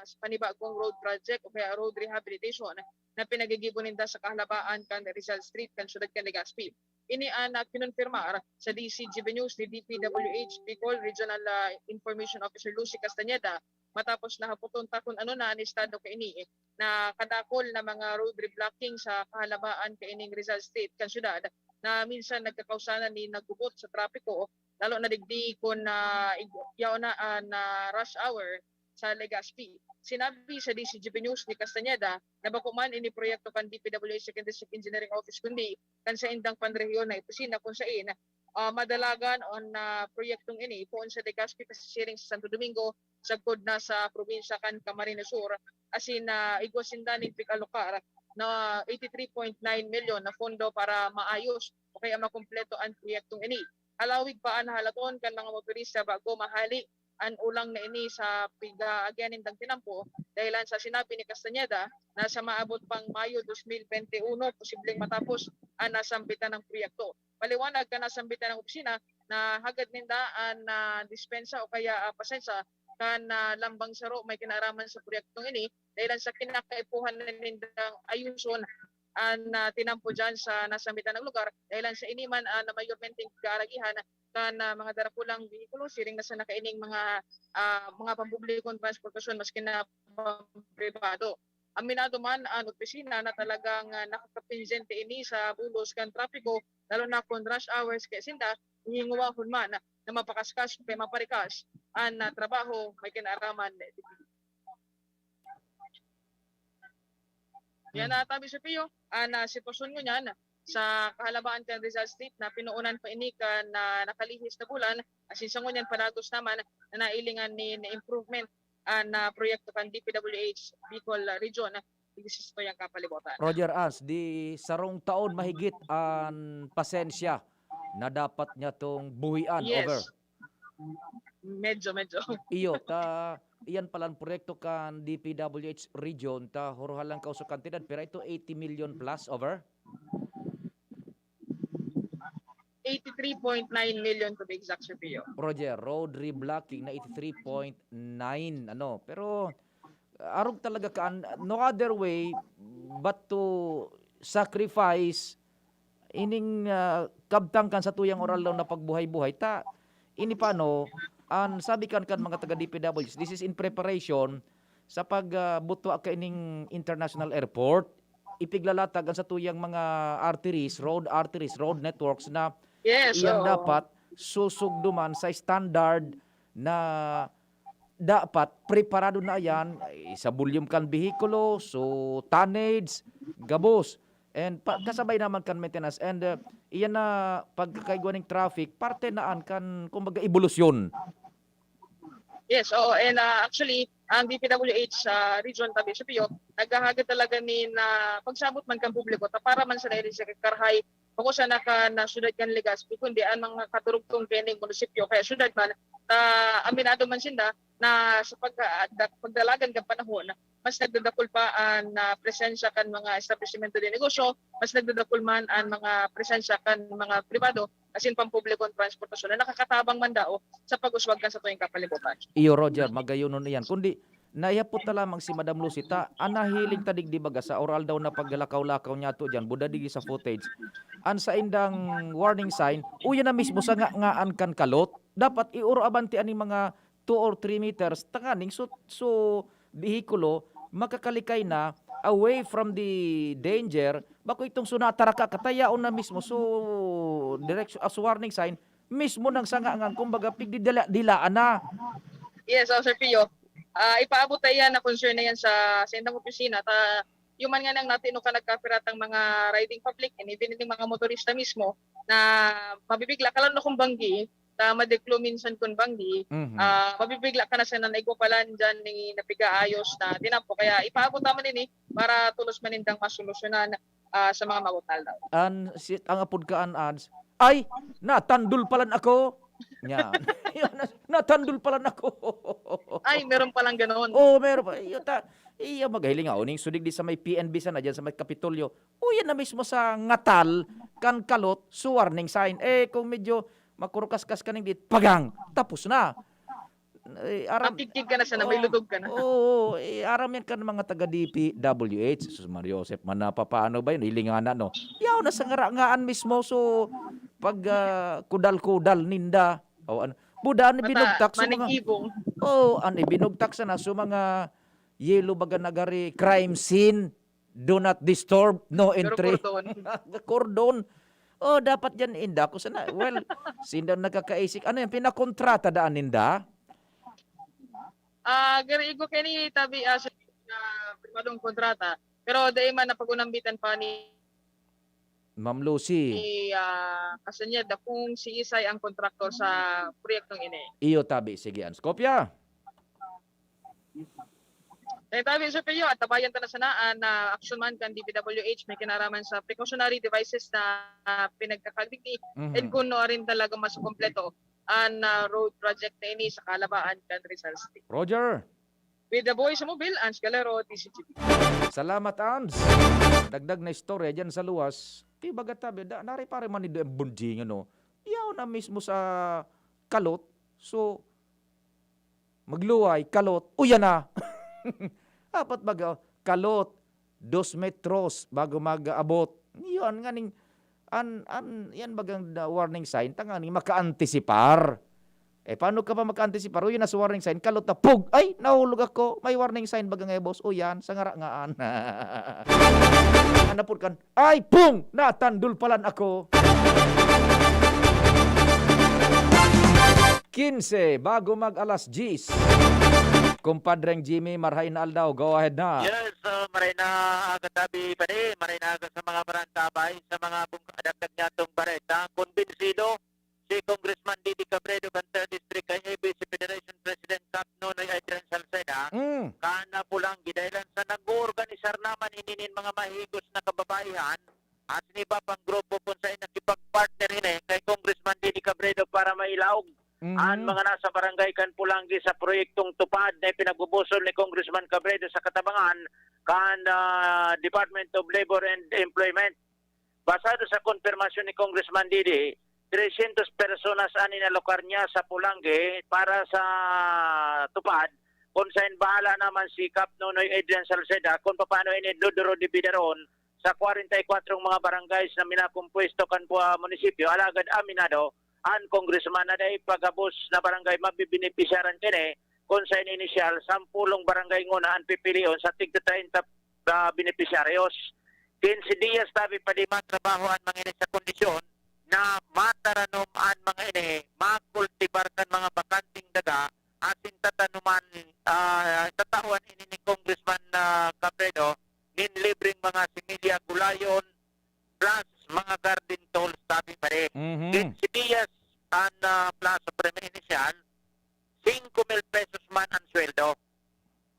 sa panibagong road project o kaya road rehabilitation na pinagigibo ninda sa kahalabaan kan Rizal Street kan syudad kan Legazpi. Ini an, ah, kinonfirmar sa D C G B News ni D P W H Bicol Regional, ah, Information Officer Lucy Castañeda matapos na hapoton ta kun ano na an estado kaini na kadakol na mga road reblocking sa kahalabaan kaining Rizal Street kan syudad na minsan nagkakausanan nin naggubot sa trapiko, lalo na digdi kun, ah, ig-, yaon na an, ah, rush hour sa Legazpi. Sinabi sa D C G B News ni Castañeda na bako man ini proyekto kan D P W H Second District Engineering Office kundi kan saindang panrehiyon na opisina kun sain, ah, madalagan an, ah, proyektong ini poon sa Legazpi pasisiring sa Santo Domingo, sagkod na sa probinsya kan Camarines Sur, asin, ah, igwa sinda nin pig-alokar na eighty-three point nine milyon na pondo para maayos o kaya makumpleto an proyektong ini. Halawig pa an halaton kan mga motorista bago mahali an ulang na ini sa pig-aagyan nindang tinampo, dahilan sa sinabi ni Castañeda na sa maabot pang Mayo dos mil bente uno, posibleng matapos an nasambitan ng proyekto. Paliwanag kan nasambitan ng opisina na hagad ninda an, ah, dispensa o kaya, ah, pasensa kan, ah, lambang saro may kinaaraman sa proyektong ini, dahilan sa kinakaipuhan na nindang ayuson an, ah, tinampo dyan sa nasambitan na lugar, dahilan sa ini man, ah, na mayormenteng kaaragihan kan, ah, mga darakulang behikulo, siring na sa nakaining mga, ah, mga pampublikong transportasyon, maski na pampribado. Aminado man an opisina na talagang, ah, nakakapensyente ini sa bulos kan trapiko, lalo na kun rush hours, kaya sinda hihingowahon man na mapakaskas o kaya maparikas an, ah, trabaho may kinaaraman. Yan na, tabi sa Pio, an, ah, sitwasyon ngunyan sa kahalabaan kan Rizal Street na pinoonan pa ini kan, ah, nakalihis na bulan, asin sa ngunyan padagos naman na nailingan nin improvement an, ah, proyekto kan D P W H Bicol Region digdi sa satuyang kapalibutan. Roger Ans, di sarong taon mahigit an pasensya na dapat niya tong buhian, over. Yes. Medyo, medyo. Iyo, ta, iyan palan proyekto kan D P W H region, ta huruhan lang kaw sa kantidad, pero ito eighty million plus, over? Eighty-three point nine million to be exact, Sir Pio. Roger, road reblocking na eighty-three point nine, ano, pero arog talaga ka, no other way but to sacrifice ining, ah, kabtang kan satuyang oral daw na pagbuhay-buhay. Ta, ini pa, no, an sabi kan, kan mga taga D P W H, this is in preparation sa pag, ah, butwa kaining international airport. Ipiglalatag an satuyang mga arteries, road arteries, road networks na Yes, iyan oo. dapat susugduman sa standard na dapat preparado na yan, ay, sa volume kan behikulo, so tonnage, gabos. And pa, kasabay naman kan maintenance. And, uh, iyan na pagkakaigwa ning traffic, parte na an kan, kumbaga, ebolusyon. Yes, oo. And, ah, actually, ang D P W H sa region, tabi sa Pio, naghahagad talaga nin, ah, pagsabot man kan publiko, ta para man sa dahil sa karhay, bako sana kan, ah, syudad kan Legazpi, kundi ang mga katurugtong kaining munisipyo, kaya syudad man, ta aminado man sinda na sa pagka-, da-, pagdalagan kan panahon, mas nagdadakul pa an, ah, presensya kan mga establisimento de negosyo, mas nagdadakul man an mga presensya kan mga pribado, asin pampublikong transportasyon na nakakatabang man daw sa pag-uswag kan satuyang kapalibutan. Iyo, Roger, magayonon iyan. Kundi, naihapot na lamang si Madam Lucy, ta, an nahiling ta digdi baga sa oral daw na paglakaw-lakaw niya to diyan, buda digdi sa footage. An saindang warning sign, uya na mismo sa nga, ngaan kan kalot. Dapat iuro abante aning mga two or three meters, tanganing so, so behikulo, makakalikay na away from the danger, bako itong so nataraka ka, ta yaon na mismo, so, direction, as warning sign, mismo nang sa ngaan, kumbaga, pigdidila-, dilaan na. Yes, oh, Sir Pio. Ah, ipaabot ta iyan na concern na yan sa, sa indang opisina. Ta, human nga nang natin no ka nagkapiratang mga riding public, and even yung mga motorista mismo, na mabibigla ka, lalo na kung banggi, ta madeklo minsan kun banggi, Mhm. ah, mabibigla ka na sa nanaigwa palan diyan ni napigaayos na tinampo. Kaya ipaabot naman ini para tulos man nindang masolusyonan, ah, sa mga mabot na aldaw. An, si, ang apod ka, an ads, "Ay, natandol palan ako." Nya. Natandol palan ako. Ay, meron palang ganon. Oo, meron pa. Iyo ta, iyo, maghiling ako ning sudig di sa may P N B sana, dyan sa may Kapitolyo. Uya na mismo sa ngatal kan kalot, so warning sign. Eh, kung medyo makurukaskas ka ning dit, pagang! Tapos na. Eh, aram Makigkig ka na sana, may Oo, lutog ka na. Oo, eh, aram yan kan mga taga D P W H. Sus, Mario Joseph, man, napapaano ba yun? Hilingana, no? Yaw, nasa ngarangaan mismo. So, pag, ah, kudal-kudal ninda, o ano, buda, ano, Mata-, binugtak sa mga, manigibong. Oo, ano, binugtak sana sa mga yelo baga nagari crime scene. Do not disturb, no Pero entry. Cordon. Cordon. Oh, dapat dyan, inda ko sana. Well, sinda nakakaisik. Ano yan, pinakontrata daan ninda? Ah, gari igo kini tabi, ah, sa, ah, primadong kontrata. Pero dai man napag-unambitan pa ni Ma'am Lucy. Ni, ah, Kasanyad, dakong si Isay ang kontraktor sa proyektong ini. Iyo, tabi. Sige, Ans. Kopya. Dahil tabi, Sir Pio, at tabayan ta na sana an, ah, aksyon man kan D P W H may kinaraman sa precautionary devices na, ah, pinagkakagdigdi. Mhm. And kung no rin talaga mas kompleto an, ah, road project na ini sa kalabaan kan Rizal City. Roger. With the Boy sa Mobil, Ans Galero, T C G B. Salamat, Ans. Dagdag na istorya dyan sa luwas. Di baga tabi, da, naripari man ni Dembunjing, ano? Yaw na mismo sa kalot. So, magluway, kalot, uyan na. Dapat baga, kalot, dos metros bago mag-abot. Yan, nganing, an, an, yan bagang da-, warning sign, tanganing maka-antisipar. Eh, paano ka pa maka-antisipar? O, yun na sa warning sign, kalot na, pug! Ay, nahulog ako. May warning sign baga nga, boss. O, yan, sa ngara ngaan. Hanapon kan, ay, pung! Natandul palan ako. Quince, bago mag alas diyes. Kumpadreng Jimmy, marhay na aldaw. Go ahead na. Yes, uh, Maray na aga tabi, padi, maray na aga sa mga marantabay, sa mga bung-, dagdag niya tong bareta. Kumbinsido si Congressman Didi Cabredo kan third District kay A B C Federation President Kap Nonoy Adrian Salceda, Mm. kan Pulanggi, dahil sa nag-oorganisar naman ini nin mga mahigos na kababaihan, asin iba pang grupo kun saen nakipag-partner ini kay Congressman Didi Cabredo para mailaog Mhm. an mga nasa barangay kan Pulanggi sa proyektong TUPAD na ipinagbubusol ni Congressman Cabredo sa katabangan kan, ah, Department of Labor and Employment. Basado sa konfirmasyon ni Congressman Didi, trescientos personas an inalokar niya sa Pulanggi para sa TUPAD, kun saen bahala naman si Kap Nonoy Adrian Salceda kun papaano ini dodoro dibidaron sa kwarenta y kwatro mga barangays na minakompuesto kan pua-, munisipyo. Alagad aminado an congressman na dai pa gabos na barangay mabebenepisyaran kini, kun sa inisyal, sampolong barangay ngona an pipilion sa tigta treinta, ah, benepisyaryos. Quince dias tabi pa di matrabaho an mga ini sa kondisyon na mataranom an mga ini, makultibar kan mga bakanteng daga, asin tatanuman, ah, tatawan ini ni Congressman, ah, Cabredo nin libreng mga similya, gulayon, plus mga garden tools, tabi pa rin. Mhm. Quince dias an, ah, plazo premye inisyal, singko mil pesos man an sweldo.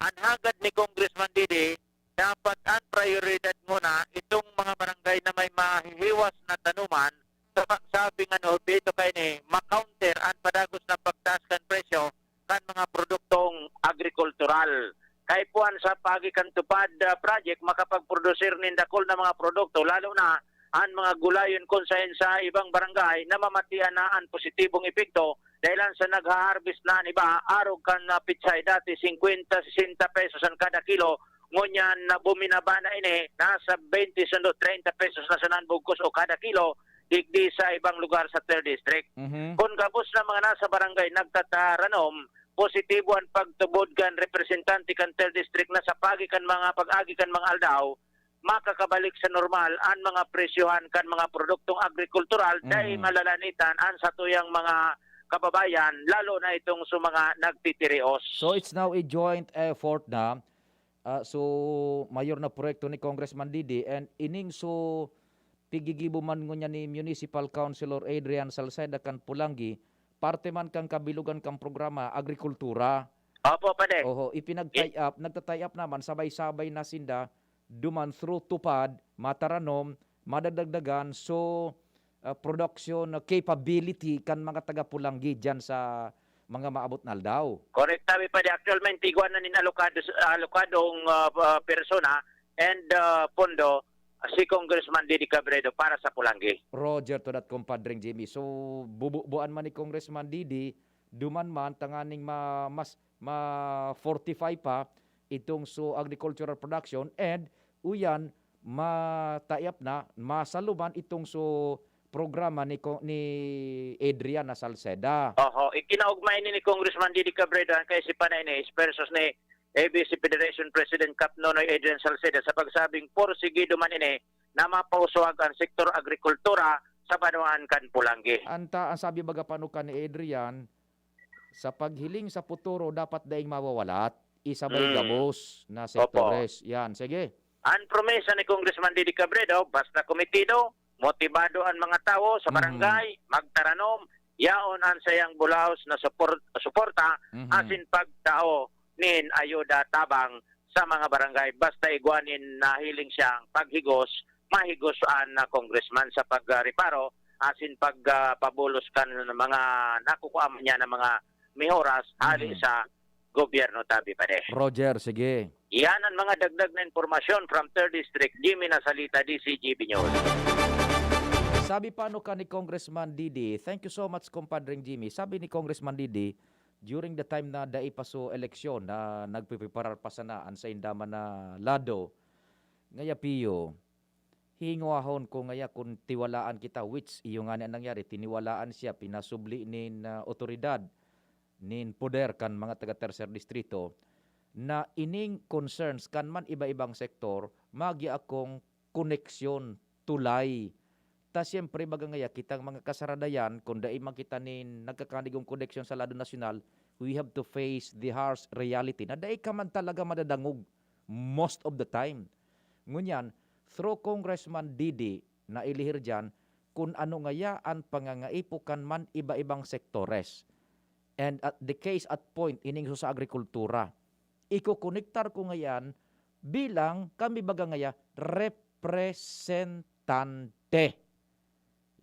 An hagad ni Congressman Didi, dapat an prayoridad ngona itong mga barangay na may mahihiwas na tanuman sa pagsabi nga obheto kaini ma-counter an padagos na pagtaas kan presyo kan mga produktong agrikultural. Kaipuhan sa paagi kan TUPAD, ah, project makapagprodusir nin dakul na mga produkto, lalo na an mga gulayon, kun saen sa ibang barangay namamatian na an positibong epekto dahilan sa nagha-harvest na an iba arog kan, ah, petsay dati singkwenta, sesenta pesos an kada kilo, ngunyan na buminaba na ini, nasa bente sundo treinta pesos na sana an bugkos o kada kilo, digdi sa ibang lugar sa third district. Mhm. Kun gabos na mga nasa barangay nagtataranom, positibo an pagtubod kan representante kan third district na sa paagi kan mga pag-agi kan mga aldaw, makakabalik sa normal an mga presyohan kan mga produktong agrikultural, dai Mhm. malalanitan an satuyang mga kababayan, lalo na itong sa mga nagtitirios. So, it's now a joint effort na. Ah, so, mayor na proyekto ni Congressman Didi, and ining so, pigigibo man ngunyan ni Municipal Councilor Adrian Salceda kan Pulanggi, parte man kan kabilugan kan programa, agrikultura. Opo, padi. Oho, ipinag-tie up, nagta-tie up naman, sabay-sabay na sinda, duman through TUPAD, mataranom, madadagdagan, so, ah, production capability kan mga taga Pulanggi diyan sa mga maabot na aldaw. Correct, tabi pa di. Actualmente, igwa na nin alokado, alokadong, ah, ah, persona and, ah, pondo, ah, si Congressman Didi Cabredo para sa Pulanggi. Roger to that, Compadreng Jimmy. So, bububuan man ni Congressman Didi, duman man, tanganing ma-, mas ma-fortify pa itong so agricultural production, and uyan, matayap na, masaluman itong so programa ni Co-, ni Adrian na Salceda. Oho, ikinaugma ini ni Congressman Didi Cabredo, ang kaisipan na ini is versus ni A B C Federation President Kap Nonoy Adrian Salceda sa pagsabing porsigido man ini na mapauswag ang sektor agrikultura sa banwaan kan Pulanggi. Anta, ang sabi baga panuka ni Adrian, sa paghiling sa futuro, dapat daing mawawalat, isabay Mm. gabos na Opo. sektores. Yan, sige. Ang promesa ni Congressman Didi Cabredo, basta komitido, motibado ang mga tawo sa Mhm. barangay, magtaranom, yaon ang sayang bulaos na supor-, suporta, Mhm. asin pagtao nin ayuda tabang sa mga barangay. Basta igwa nin nahiling siyang paghigos, mahigos an, ah, congressman sa pagreparo asin pag, ah, pabulos kan mga nakukuha man niya na mga mehoras hali Mhm. sa gobyerno, tabi pa de. Roger, sige. Yan ang mga dagdag na impormasyon from third District, Jimmy Nasalita, D C G B News. Sabi pa no ka ni Congressman Didi, thank you so much, Compadreng Jimmy. Sabi ni Congressman Didi, during the time na dai pa so eleksyon, na nagpipreparar pa sana an sainda man na lado, ngaya piyo, hingwahon ko ngaya kun tiwalaan kita, which iyo ngani an nangyari, tiniwalaan siya, pinasubli nin, ah, otoridad, nin poder kan mga taga Tercer Distrito, na ining concerns kan man iba-ibang sektor, magya akong koneksyon, tulay. Ta siyempre, baga ngaya, kitang mga kasaradayan, kun dai man kita nin nagkakanigong koneksyon sa lado nasyonal, we have to face the harsh reality na dai ka man talaga madadangog most of the time. Ngunyan, through Congressman Didi, nailihir diyan kun ano ngaya an pangangaipo kan man iba-ibang sektores. And at the case at point, ining sa agrikultura. Ikokonektar ko ngayan bilang kami baga ngaya representante.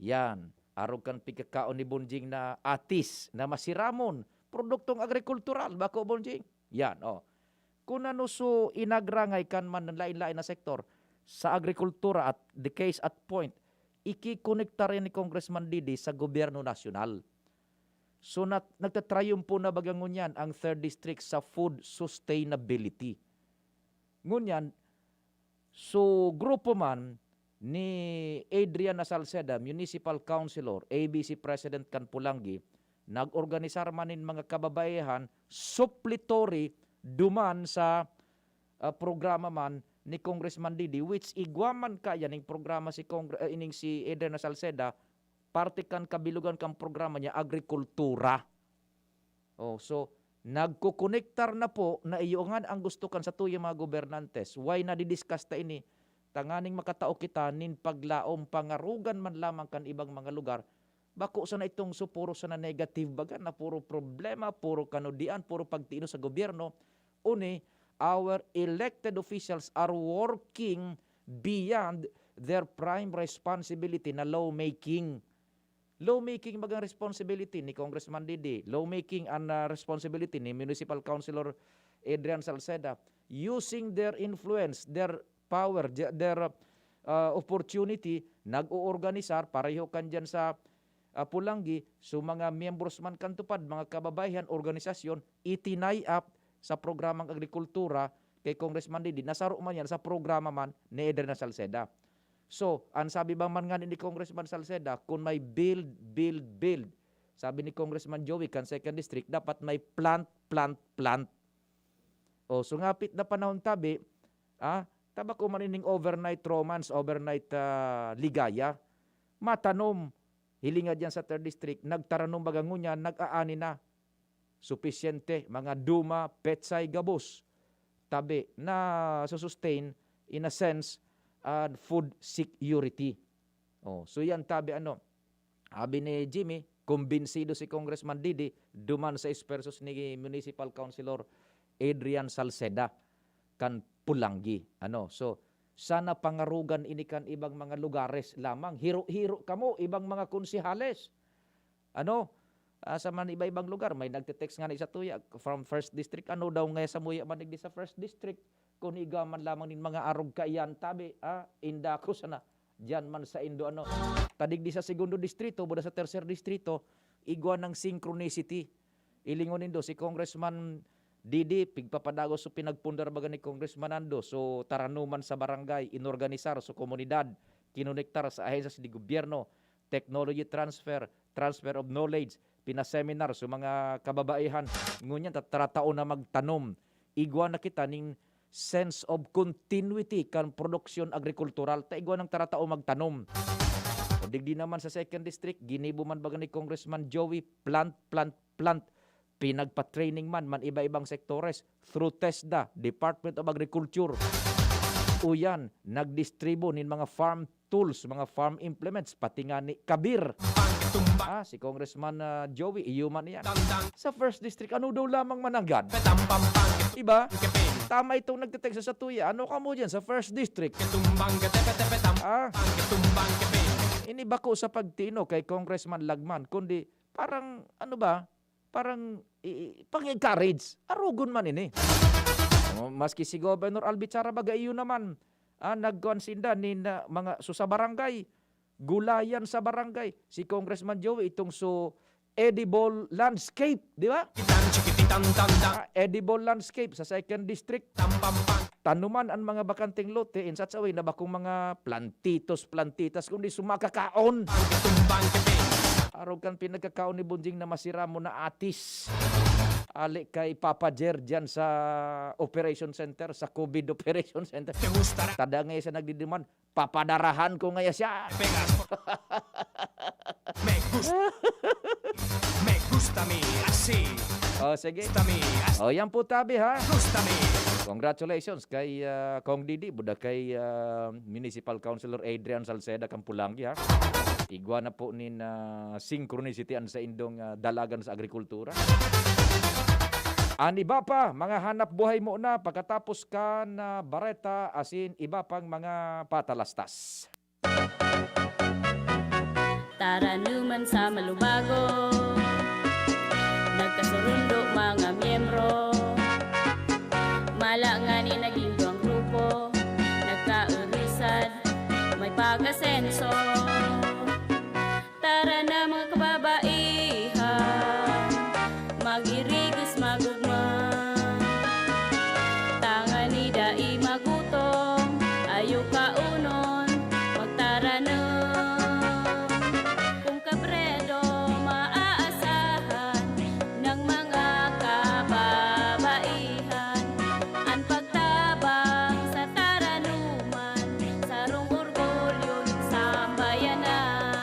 Yan. Arog kan pigkakaon ni Bonjing na atis na masiramon, produktong agrikultural, bako, Bonjing? Yan, oh. Kun ano so inagrangay kan man lain-lain na sektor sa agrikultura at the case at point, ikikonektar yan ni Congressman Didi sa gobyerno nasyonal. So, nat-, nagtatrayumpo na baga ngunyan ang third district sa food sustainability. Ngunyan, so, grupo man ni Adrian Salceda, Municipal Councilor, A B C President kan Polangui, nag-organisar man nin mga kababaihan, supletory duman sa, ah, programa man ni Congressman Didi, which igwa man kaya ning programa si Congre-, ah, ining si Adrian Salceda, parte kan kabilugan kan programa niya, agrikultura. Oh, so, nagkokonektar na po na iyo nga ang gusto kan satuyang mga gobernantes. Why nadidiscuss ta ini? Tanganing makatao kita nin paglaom, pangarugan man lamang kan ibang mga lugar. Bako sana itong so puro sana negative baga na puro problema, puro kanudian, puro pagtiino sa gobyerno. Uni, our elected officials are working beyond their prime responsibility na lawmaking. Lawmaking bagang responsibility ni Congressman Didi. Lawmaking an, ah, responsibility ni Municipal Councilor Adrian Salceda. Using their influence, their power, the-, their, ah, opportunity, nag-oorganisar, pareho kan dyan sa, ah, Polangui, so mga miyembros man kan TUPAD, mga kababaihan, organisasyon, itinay up sa programang agrikultura kay Congressman Didi, nasaro man yan sa programa man ni Adrian Salceda. So, ang sabi bang man nga ni Congressman Salceda, kung may build, build, build, sabi ni Congressman Joey, kan second district, dapat may plant, plant, plant. O, so ngapit na panahon tabi, ah, tabako man ining overnight romance, overnight, ah, ligaya, matanom. Hilinga diyan sa third district, nagtaranom baga ngunyan, nag-aani na. Supisyente, mga duma, petsay, gabos. Tabi, na sustain, in a sense, ah, food security. Oh, so yan, tabi, ano, abi ni Jimmy, kumbinsido si Congressman Didi duman sa esfuerzos ni Municipal Councilor Adrian Salceda kan Polangui. Ano, so, sana pangarugan ini kan ibang mga lugares lamang. Hiro-hiro kamo, ibang mga konsehales. Ano, ah, sa man iba-ibang lugar, may nagte-text nga ni sa tuya, from first district, ano daw nga sa muya man digdi sa first district? Kung igwa man lamang nin mga arog kaiyan, tabi, ah, inda ko sana. Diyan man sa indo, ano. Ta digdi sa segundo distrito, buda sa tercer distrito, igwa ng synchronicity. Ilingon nindo, si Congressman Didi, pigpapadagos so pinagpundar baga ni Congressman Nando, so taranuman sa barangay, inorganisar so komunidad, kinonektar sa ahensya di gobyerno, technology transfer, transfer of knowledge, pinaseminar so mga kababaihan. Ngunyan, ta-, taratao na magtanom. Igwa na kita ning sense of continuity kan produksyon agrikultural, ta igwa nang taratao magtanom. O digdi naman sa second district, ginibo man baga ni Congressman Joey, plant, plant, plant. Pinagpa-training man, man iba-ibang sektores through TESDA, Department of Agriculture. Uyan, nagdistribo nin mga farm tools, mga farm implements, pati nga ni kabir. Ah, si Congressman, ah, Joey, iyo man iyan. Sa first district, ano daw lamang mananggad? Iba? Tama itong nagte-text sa tuya. Ano ka mo dyan sa first district? Ah, ini bako sa pagtino kay Congressman Lagman, kundi parang, ano ba? Parang i-, i-, pang-encourage. Arugon man ini. Oh, maski si Governor Albi Chara baga iyo naman, ah, nagkuan sinda nin, ah, mga, so sa barangay, gulayan sa barangay. Si Congressman Joey, itong so edible landscape, di ba? Ah, edible landscape sa second district. Tanuman ang mga bakanteng lote in such a way na bakong mga plantitos, plantitas, kundi sumakakaon. Arog kan pinagkakaon ni Bonjing na masira mo na atis. Ali kay Papa Jer dyan sa operation center, sa COVID operation center. Tada nga siya nagdidiman, papadarahan ko ngaya siya. Me gusta. Me gusta mi así. Oh, sige. Gusta mi así. Oh, yan po, tabi, ha? Gusta mi. Congratulations kay, ah, Cong Didi, buda kay, ah, Municipal Councilor Adrian Salceda Campulanggi, ha. Igwa na po nin, ah, synchronicity an saindong, ah, dalagan sa agrikultura. An iba pa, mga hanap buhay mo na pagkatapos kan, ah, bareta asin iba pang mga patalastas. Taranuman sa malubago, nagkasurundo mga miyembro. Mala ngani naging duwang grupo, nagkaurusad, may pag-asenso. Tara na mga kababaihan, mag-irigos magugma. Tangani dai magutom, ayo kaunon, magtaranom. Kung kabredo maaasahan ng mga kababaihan, an pagtabang sa taranuman, sarong orgulyo nin sambayanan.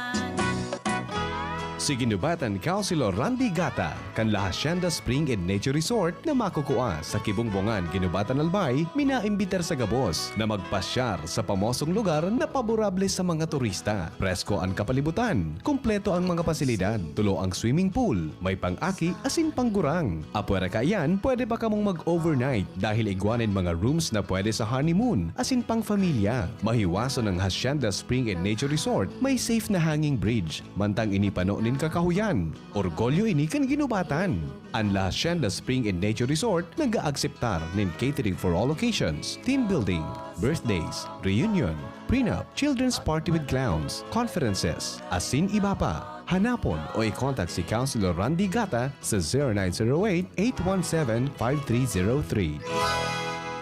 Si Ginubatan Councilor Randy Gata, kan La Hacienda Spring and Nature Resort na makukua sa Kibungbungan, Ginubatan, Albay, minaimbitar sa gabos na magpasyar sa pamosong lugar na paborable sa mga turista. Presko an kapalibutan, kumpleto ang mga pasilidad, tulo ang swimming pool, may pang-aki asin panggurang. Apwera kaiyan, pwede pa kamong mag-overnight dahil igwa nin mga rooms na pwede sa honeymoon asin pang-familia. Mahiwason ang Hacienda Spring and Nature Resort, may safe na hanging bridge, mantang ini pano nin kakahuyan. Orgulyo ini kan Ginubatan. An La Hacienda Spring and Nature Resort nag-aakseptar nin catering for all occasions, team building, birthdays, reunion, prenup, children's party with clowns, conferences, asin iba pa. Hanapon o i-contact si Councilor Randy Gata sa zero nine zero eight, eight one seven, five three zero three.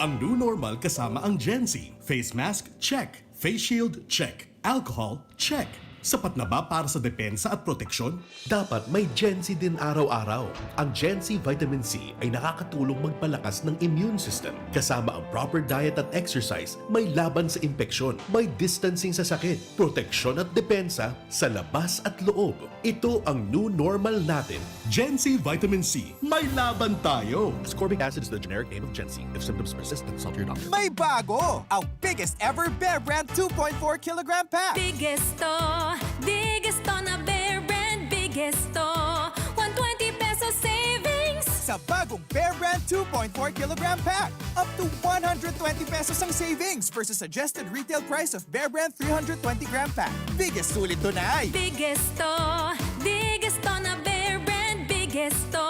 Ang new normal kasama ang Gen Z. Face mask, check. Face shield, check. Alcohol, check. Sapat na ba para sa depensa at proteksyon? Dapat may Gen Z din araw-araw. Ang Gen Z Vitamin C ay nakakatulong magpalakas ng immune system. Kasama ang proper diet at exercise, may laban sa impeksyon, may distancing sa sakit, proteksyon at depensa sa labas at loob. Ito ang new normal natin. Gen Z Vitamin C, may laban tayo! Ascorbic acid is the generic name of Gen Z. If symptoms persist, consult your doctor. May bago! Ang biggest ever Bear Brand two point four kilogram pack! Biggest to, biggest to na Bear Brand, biggest to. One twenty peso savings! Sa bagong Bear Brand two point four kilogram pack, up to one hundred twenty pesos ang savings versus suggested retail price of Bear Brand three hundred twenty gram pack. Biggest sulit tunay! Biggest to, biggest to na Bear Brand, biggest to.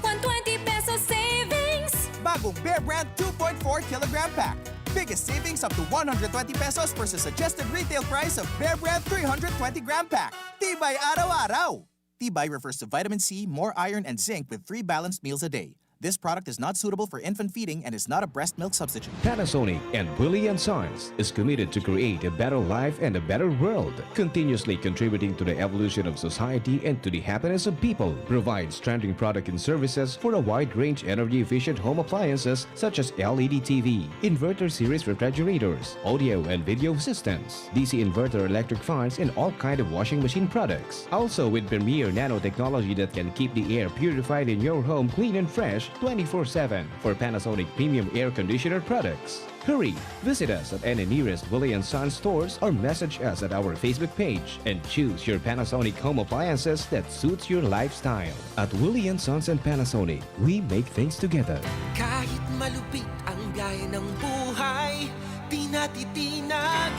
One twenty peso savings! Bagong Bear Brand two point four kilogram pack. Biggest savings up to one hundred twenty pesos versus suggested retail price of Bear Brand three hundred twenty gram pack. Tibay araw-araw! Tibay refers to vitamin C, more iron, and zinc with three balanced meals a day. This product is not suitable for infant feeding and is not a breast milk substitute. Panasonic and Willie and Sons is committed to create a better life and a better world, continuously contributing to the evolution of society and to the happiness of people. Provides trending product and services for a wide range energy-efficient home appliances such as L E D T V, inverter series refrigerators, audio and video systems, D C inverter electric fans, and all kind of washing machine products. Also with premier nanotechnology that can keep the air purified in your home clean and fresh twenty-four seven for Panasonic premium air conditioner products. Hurry! Visit us at any nearest Willie and Sons stores or message us at our Facebook page and choose your Panasonic home appliances that suits your lifestyle. At Willie and Sons and Panasonic, we make things together. Kahit malupit ang biyahe ng buhay, di natitinag,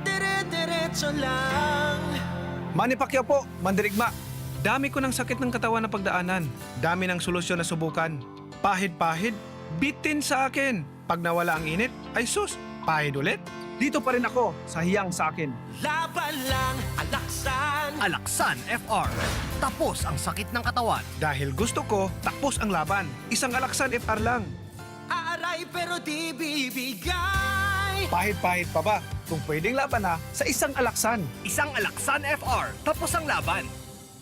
dire-diretso lang. Manny Pacquiao po, mandirigma. Dami ko ng sakit ng katawan na pagdaanan. Dami ng solusyon na subukan. Pahid-pahid, bitin sa akin. Pag nawala ang init, ay sus, pahid ulit. Dito pa rin ako sa hiyang sa akin. Laban lang, Alaksan. Alaksan F R. Tapos ang sakit ng katawan. Dahil gusto ko, tapos ang laban. Isang Alaksan F R lang. Aaray pero di bibigay. Pahid-pahid pa ba? Kung pwedeng laban na sa isang Alaksan. Isang Alaksan F R. Tapos ang laban.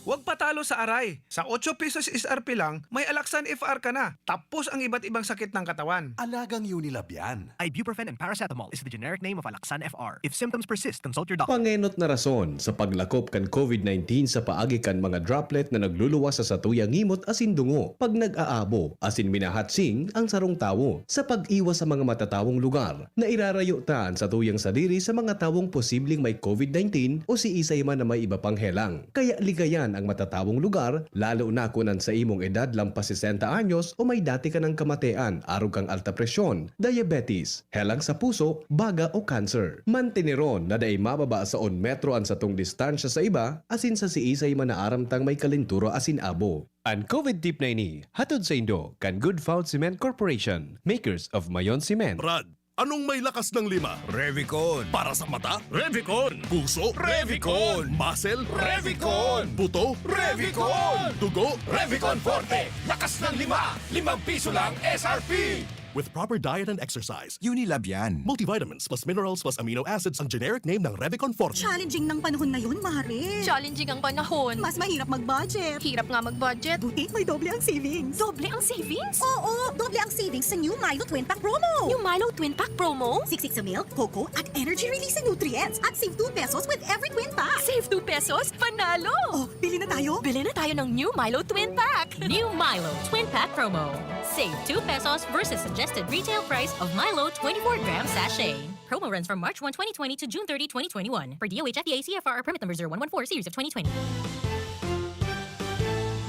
Huwag patalo sa aray. Sa otso pesos S R P lang, may Alaxan F R ka na. Tapos ang iba't ibang sakit ng katawan. Alagang Unilab yan. Ibuprofen and paracetamol is the generic name of Alaxan F R. If symptoms persist, consult your doctor. Pangenot na rason sa paglakop kan COVID nineteen sa paagi kan mga droplet na nagluluwas sa satuyang ngimot asin dungo pag nag-aabo asin minahatsing ang sarong tawo. Sa pag-iwas sa mga matatawong lugar, nairarayo ta an satuyang sadiri sa mga tawong posibleng may COVID nineteen o siisay man na may iba pang helang. Kaya ligayan ang matatawong lugar, lalo na kun an sa imong edad lampas sesenta anyos o may dati ka nang kamatean arog kan alta presyon, diabetes, helang sa puso, baga o cancer. Manteneron na dai mababa sa un metro an satong distansya sa iba asin sa siisay man na aram tang may kalentura asin abo. An COVID tip na ini, hatod saindo kan Good Found Cement Corporation, makers of Mayon Cement. Brad, anong may lakas ng lima? Revicon. Para sa mata? Revicon. Puso? Revicon. Muscle? Revicon. Buto? Revicon. Dugo? Revicon Forte. Lakas ng lima. Limang piso lang S R P. With proper diet and exercise, Unilab yan. Multivitamins plus minerals plus amino acids ang generic name ng Revicon Forte. Challenging ng panahon ngayon, Mare. Challenging ang panahon. Mas mahirap mag-budget. Hirap nga mag-budget. Buti may doble ang savings. Doble ang savings? Oo, doble ang savings sa new Milo Twin Pack promo. New Milo Twin Pack promo? Siksik sa milk, cocoa, at energy releasing nutrients. At save two pesos with every twin pack. Save two pesos? Panalo! Oh, bili na tayo? Bili na tayo ng new Milo Twin Pack! New Milo Twin Pack Promo. Save two pesos versus suggested retail price of Milo twenty-four gram sachet. Promo runs from March one, twenty twenty to June thirty, twenty twenty-one. Per D O H F D A C F R or permit number zero one one four series of twenty twenty.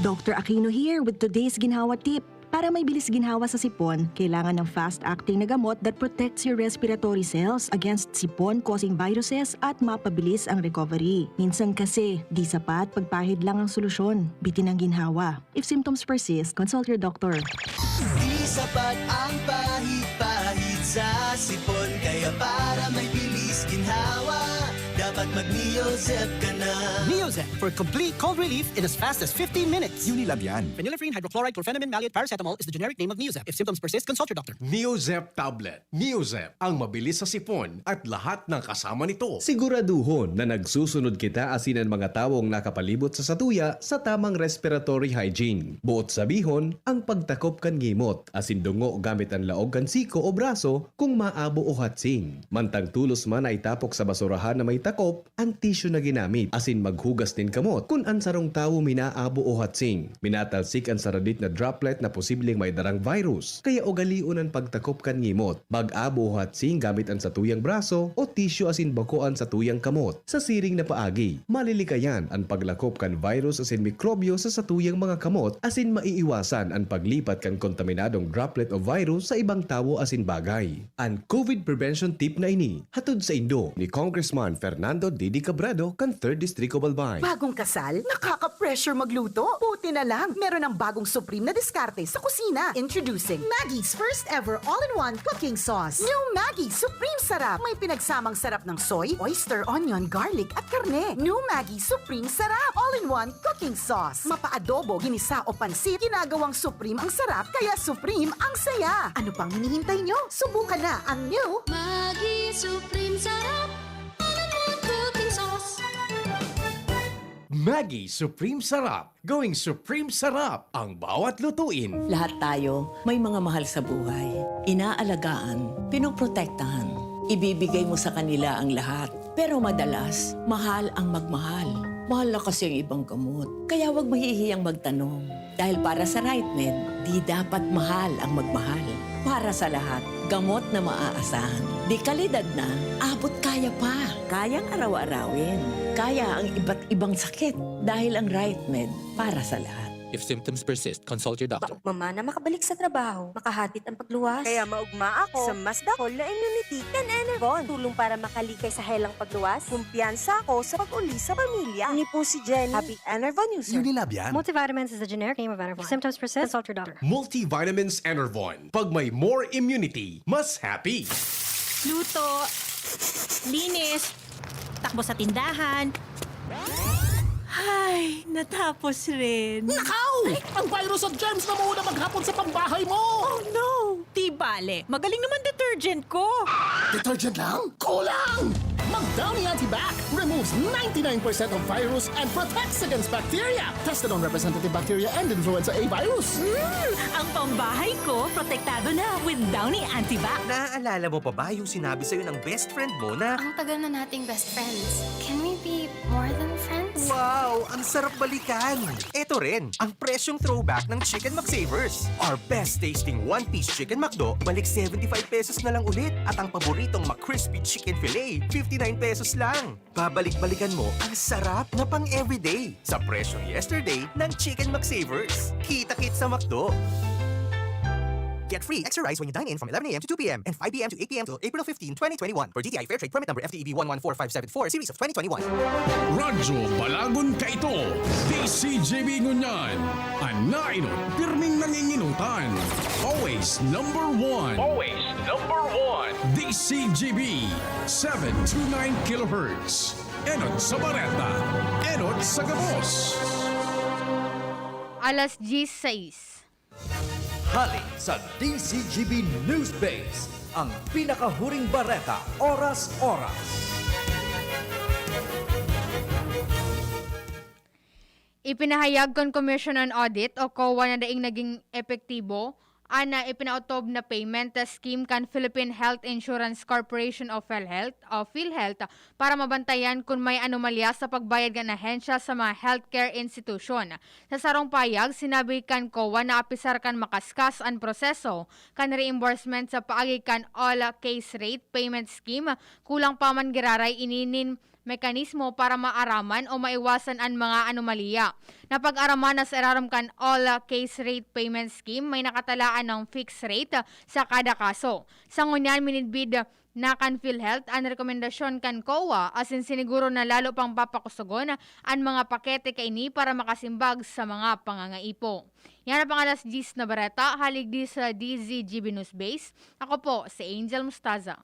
Doctor Aquino here with today's Ginhawa Tip. Para may bilis ginhawa sa sipon, kailangan ng fast-acting na gamot that protects your respiratory cells against sipon-causing viruses at mapabilis ang recovery. Minsan kasi, di sapat pagpahid lang ang solusyon. Bitin ang ginhawa. If symptoms persist, consult your doctor. Di sapat ang pahid-pahid sa sipon. Kaya para may bilis ginhawa, dapat mag-Neozep ka na. Neozep for complete cold relief in as fast as fifteen minutes. Unilab yan. Phenylephrine hydrochloride chlorphenamine maleate paracetamol is the generic name of Neozep. If symptoms persist, consult your doctor. Neozep tablet. Neozep, ang mabilis sa sipon at lahat ng kasama nito. Siguraduhon na nagsusunod kita asin an mga tawong nakapalibot sa satuya sa tamang respiratory hygiene. Buot sabihon, ang pagtakop kan ngimot asin dungo gamit an laog kan siko o braso kung maabo o hatsing. Mantang tolos man na itapok sa basurahan na may takop, an tisyu na ginamit asin maghugas nin kamot kun an sarong tawo minaabo o hatsing. Minatalsik an saradit na droplet na posibleng may darang virus, kaya ugalion an pagtakop kan ngimot, mag-abo o hatsing gamit an satuyang braso o tisyu asin bako an satuyang kamot. Sa siring na paagi, malilikayan an paglakop kan virus asin mikrobyo sa satuyang mga kamot asin maiiwasan an paglipat kan kontaminadong droplet o virus sa ibang tawo asin bagay. An COVID prevention tip na ini hatod saindo ni Congressman Fernando Didi Cabredo kan Third Distrito Albay. Bagong kasal? Nakaka-pressure magluto? Buti na lang, meron ng bagong supreme na diskarte sa kusina. Introducing Maggie's first ever all-in-one cooking sauce. New Maggie Supreme Sarap. May pinagsamang sarap ng soy, oyster, onion, garlic, at karne. New Maggie Supreme Sarap. All-in-one cooking sauce. Mapa-adobo, ginisa o pansit, ginagawang supreme ang sarap, kaya supreme ang saya. Ano pang hinihintay nyo? Subukan na ang new Maggi Supreme Sarap All-in-one Cooking Sauce. Maggi Supreme Sarap. Going Supreme Sarap ang bawat lutuin. Lahat tayo may mga mahal sa buhay. Inaalagaan, pinoprotektahan. Ibibigay mo sa kanila ang lahat. Pero madalas, mahal ang magmahal. Mahal na kasi ang ibang gamot. Kaya wag mahihiyang magtanong. Dahil para sa RightMed, di dapat mahal ang magmahal. Para sa lahat, gamot na maaasahan. Di kalidad na, abot kaya pa. Kayang araw-arawin. Kaya ang iba't ibang sakit. Dahil ang RightMed, para sa lahat. If symptoms persist, consult your doctor. Baog mamana makabalik sa trabaho, makahatid ang pagluwas. Kaya maugma ako sa mas dakol na immunity kan Enervon. Tulong para makalikay sa helang pagluwas. Kumpiyansa ako sa pag-uli sa pamilya. Ini po si Jenny, Happy Enervon user. Unilab yan. Multivitamins is the generic name of Enervon. If symptoms persist, consult your doctor. Multivitamins Enervon. Pag may more immunity, mas happy. Luto, linis, takbo sa tindahan. Ay, natapos rin. Nakaw! Ang virus at germs na muna maghapon sa pambahay mo! Oh no! T B Pale, magaling naman detergent ko. Detergent lang? Kulang! Mag-Downy Antibac removes ninety-nine percent of virus and protects against bacteria. Tested on representative bacteria and influenza A virus. Hmm, ang pambahay ko, protektado na with Downy Antibac. Naaalala mo pa ba yung sinabi sa'yo ng best friend mo na Ang tagal na nating best friends. Can we be more than friends? Wow! Ang sarap balikan! Eto rin, ang presyong throwback ng Chicken McSavers. Our best tasting one-piece Chicken McDo, balik seventy-five pesos na lang ulit. At ang paboritong McCrispy Chicken Fillet, fifty-nine pesos lang. Babalik-balikan mo ang sarap na pang everyday sa presyong yesterday ng Chicken McSavers. Kita-kit sa McDo! Get free extra rice when you dine in from eleven a.m. to two p.m. and five p.m. to eight p.m. till April fifteen, twenty twenty-one. For D T I Fair Trade Permit Number F T E B one one four five seven four, Series of twenty twenty-one. Radyo Balagon Kaito, D C G B ngunyan. An nainot, pirming nanginginutan. Always number one. Always number one. D C G B, seven two nine kilohertz. Enot sa bareta, enot sa gabos. Alas diyes sais. Hali sa D C G B News Base, ang pinakahuring bareta, oras-oras. Ipinahayag kan Commission on Audit o COA na daing naging epektibo an, ah, ipinaotob na payment scheme kan Philippine Health Insurance Corporation o PhilHealth, o PhilHealth, para mabantayan kun may anomalya sa pagbayad kan ahensya sa mga healthcare institution. Sa sarong payag, sinabi kan COA na apisar kan makaskas an proseso kan reimbursement sa paagi kan All Case Rate Payment Scheme, kulang pa man giraray ini nin mekanismo para maaraman o maiwasan an mga anomalya. Napag-araman na sa irarom kan All Case Rate Payment Scheme, may nakatalaan na fixed rate sa kada kaso. Sa ngunyan, minidbid na kan PhilHealth an rekomendasyon kan COA, asin siniguro na lalo pang papakusogon an mga pakete kaini para makasimbag sa mga pangangaipo. Yan ang pang alas diyes na bareta, hali digdi sa D Z G B News Base. Ako po si Angel Mustaza.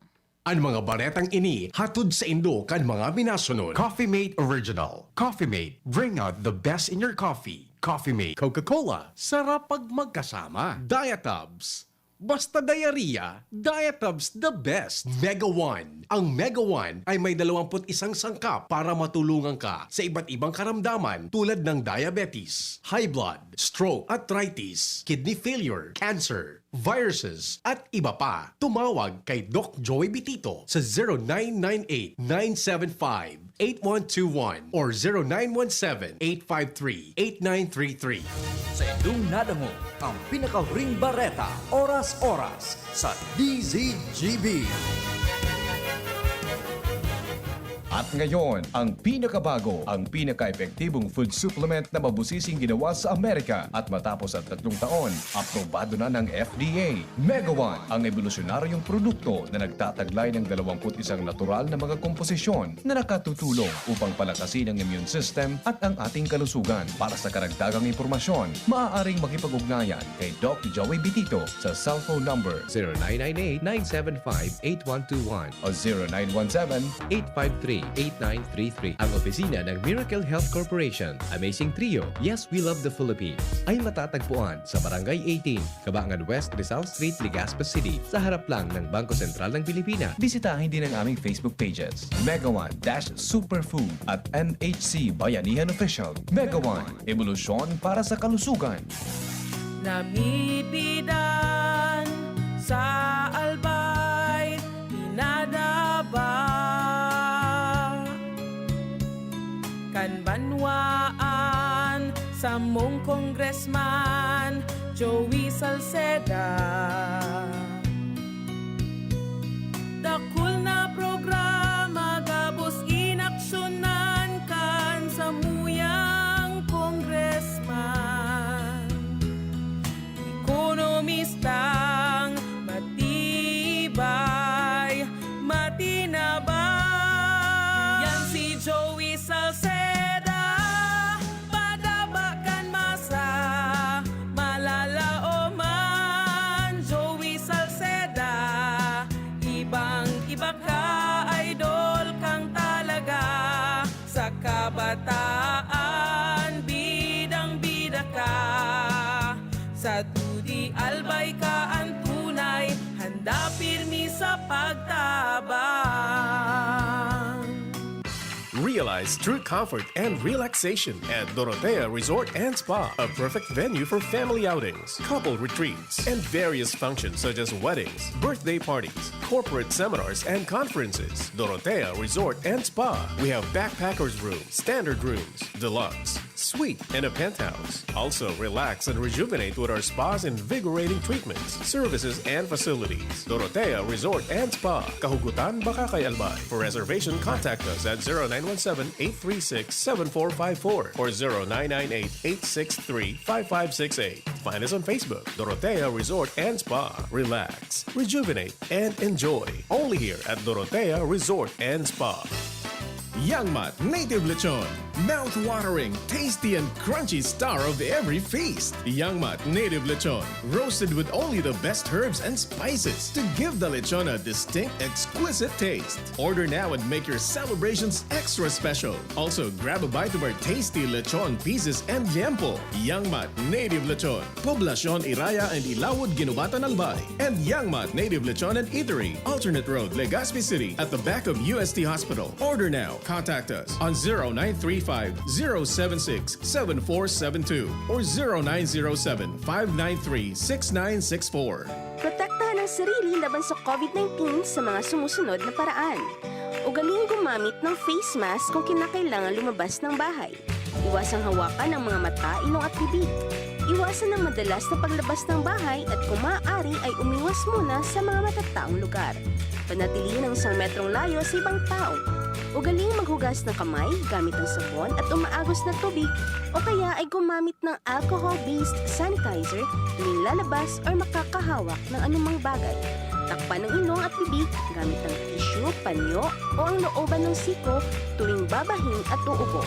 An mga baretang ini hatod saindo kan mga minasunod: Coffee Mate Original. Coffee Mate, bring out the best in your coffee. Coffee Mate, Coca-Cola, sarap pag magkasama. Diatabs, basta diarrhea, Diatabs the best. Mega One. Ang Mega One ay may dalawampu't isang sangkap para matulungan ka sa iba't ibang karamdaman tulad ng diabetes, high blood, stroke, arthritis, kidney failure, cancer, viruses, at iba pa. Tumawag kay Doc Joey Bitito sa zero nine nine eight, nine seven five, eight one two one or zero nine one seven, eight five three, eight nine three three. Sa indong nadangog ang pinakahuring bareta, oras-oras sa D Z G B. At ngayon, ang pinakabago, ang pinaka-epektibong food supplement na mabusising ginawa sa Amerika at matapos ang tatlong taon, aprobado na ng F D A. Mega One, ang ebolusyonaryong produkto na nagtataglay ng dalawampu't isang natural na mga komposisyon na nakatutulong upang palakasin ang immune system at ang ating kalusugan. Para sa karagdagang impormasyon, maaaring makipag-ugnayan kay Doc Joey Bitito sa cellphone number zero nine nine eight, nine seven five, eight one two one o zero nine one seven, eight five three, eight nine three three. Ang opisina ng Miracle Health Corporation. Amazing Trio. Yes, we love the Philippines. Ay matatagpuan sa Barangay eighteen, Kabangan West, Rizal Street, Legazpi City, sa harap lang ng Bangko Sentral ng Pilipinas. Bisitahin din ang aming Facebook pages, Mega One dash Superfood at M H C Bayanihan Official. Mega One, ebolusyon para sa kalusugan. Namipidan sa Albay, pinadaba kan banwaan samong Congressman Joey Salceda. Dakul na programa gabos inaksyonan kan samuyang congressman. Ekonomistang matibay, matinabang. Yan si Joey Salceda, padaba kan masa, malalaoman. Joey Salceda, ibang-iba ka, idol kang talaga. Sa kabataan, bidang-bida ka. Sa dudi, albay ka, ang tunay. sa pagtabang. Realize true comfort and relaxation at Dorotea Resort and Spa, a perfect venue for family outings, couple retreats, and various functions such as weddings, birthday parties, corporate seminars, and conferences. Dorotea Resort and Spa. We have backpackers room, standard rooms, deluxe, suite, and a penthouse. Also, relax and rejuvenate with our spa's invigorating treatments, services, and facilities. Dorotea Resort and Spa, Kahugutan, Bacacay, Albay. For reservation, contact us at zero nine one seven, eight three six, seven four five four or zero nine nine eight, eight six three, five five six eight. Find us on Facebook, Dorotea Resort and Spa. Relax, rejuvenate, and enjoy. Only here at Dorotea Resort and Spa. Yangmat Native Lechon. Mouth-watering, tasty, and crunchy star of every feast. Yangmat Native Lechon, roasted with only the best herbs and spices to give the lechon a distinct, exquisite taste. Order now and make your celebrations extra special. Also, grab a bite of our tasty lechon pieces and liempo. Yangmat Native Lechon, Poblacion Iraya and Ilawod, Guinobatan, Albay. And Yangmat Native Lechon and Eatery, Alternate Road, Legazpi City, at the back of U S T Hospital. Order now. Contact us on zero nine three five, zero seven six, seven four seven two or zero nine zero seven, five nine three, six nine six four. Protektahan ang sarili laban sa covid nineteen sa mga sumusunod na paraan. Ugaling gumamit ng face mask kung kinakailangan lumabas ng bahay. Iwasang hawakan ang mga mata, ilong at bibig. Iwasan ang madalas na paglabas ng bahay at kung maaari ay umiwas muna sa mga matataong lugar. Panatilihin ang isang metrong layo sa ibang tao. Ugaling maghugas ng kamay gamit ang sabon at umaagos na tubig o kaya ay gumamit ng alcohol-based sanitizer tuwing lalabas or makakahawak ng anumang bagay. Takpan ang ilong at bibig gamit ang tissue, panyo o ang looban ng siko tuwing babahin at uubo.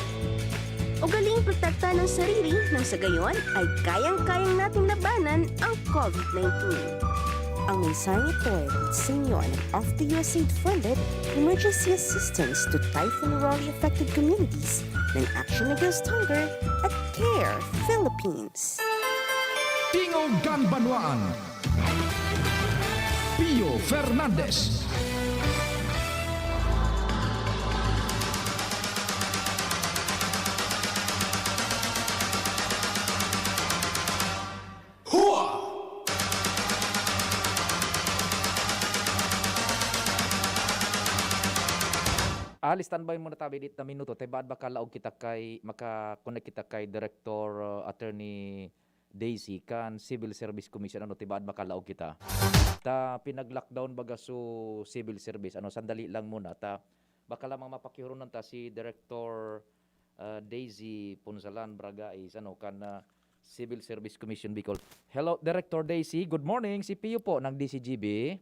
Ugaling protektahan ang sarili nang sa gayon ay kayang-kayang nating labanan ang covid nineteen. Ang mensaheng ito ay hatid sa inyo ng Off the U S A I D funded Emergency Assistance to Typhoon Rolly Affected Communities ng Action Against Hunger at CARE Philippines. Tingog kan Banwaan, Pio Fernandez. Hua! Al, standby muna tabi dit na minuto. Tibaad makalaog kita kay, maka-connect kita kay Director, uh, Attorney Daisy kan Civil Service Commission. Ano, tibaad makalaog kita. Ta pinag-lockdown baga su civil service. Ano, sandali lang muna. Ta baka lamang mapakihoronan ta si Director, uh, Daisy Punsalan Bragais, ano, kan, uh, Civil Service Commission Bicol. Hello, Director Daisy. Good morning. Si Pio po ng D C G B.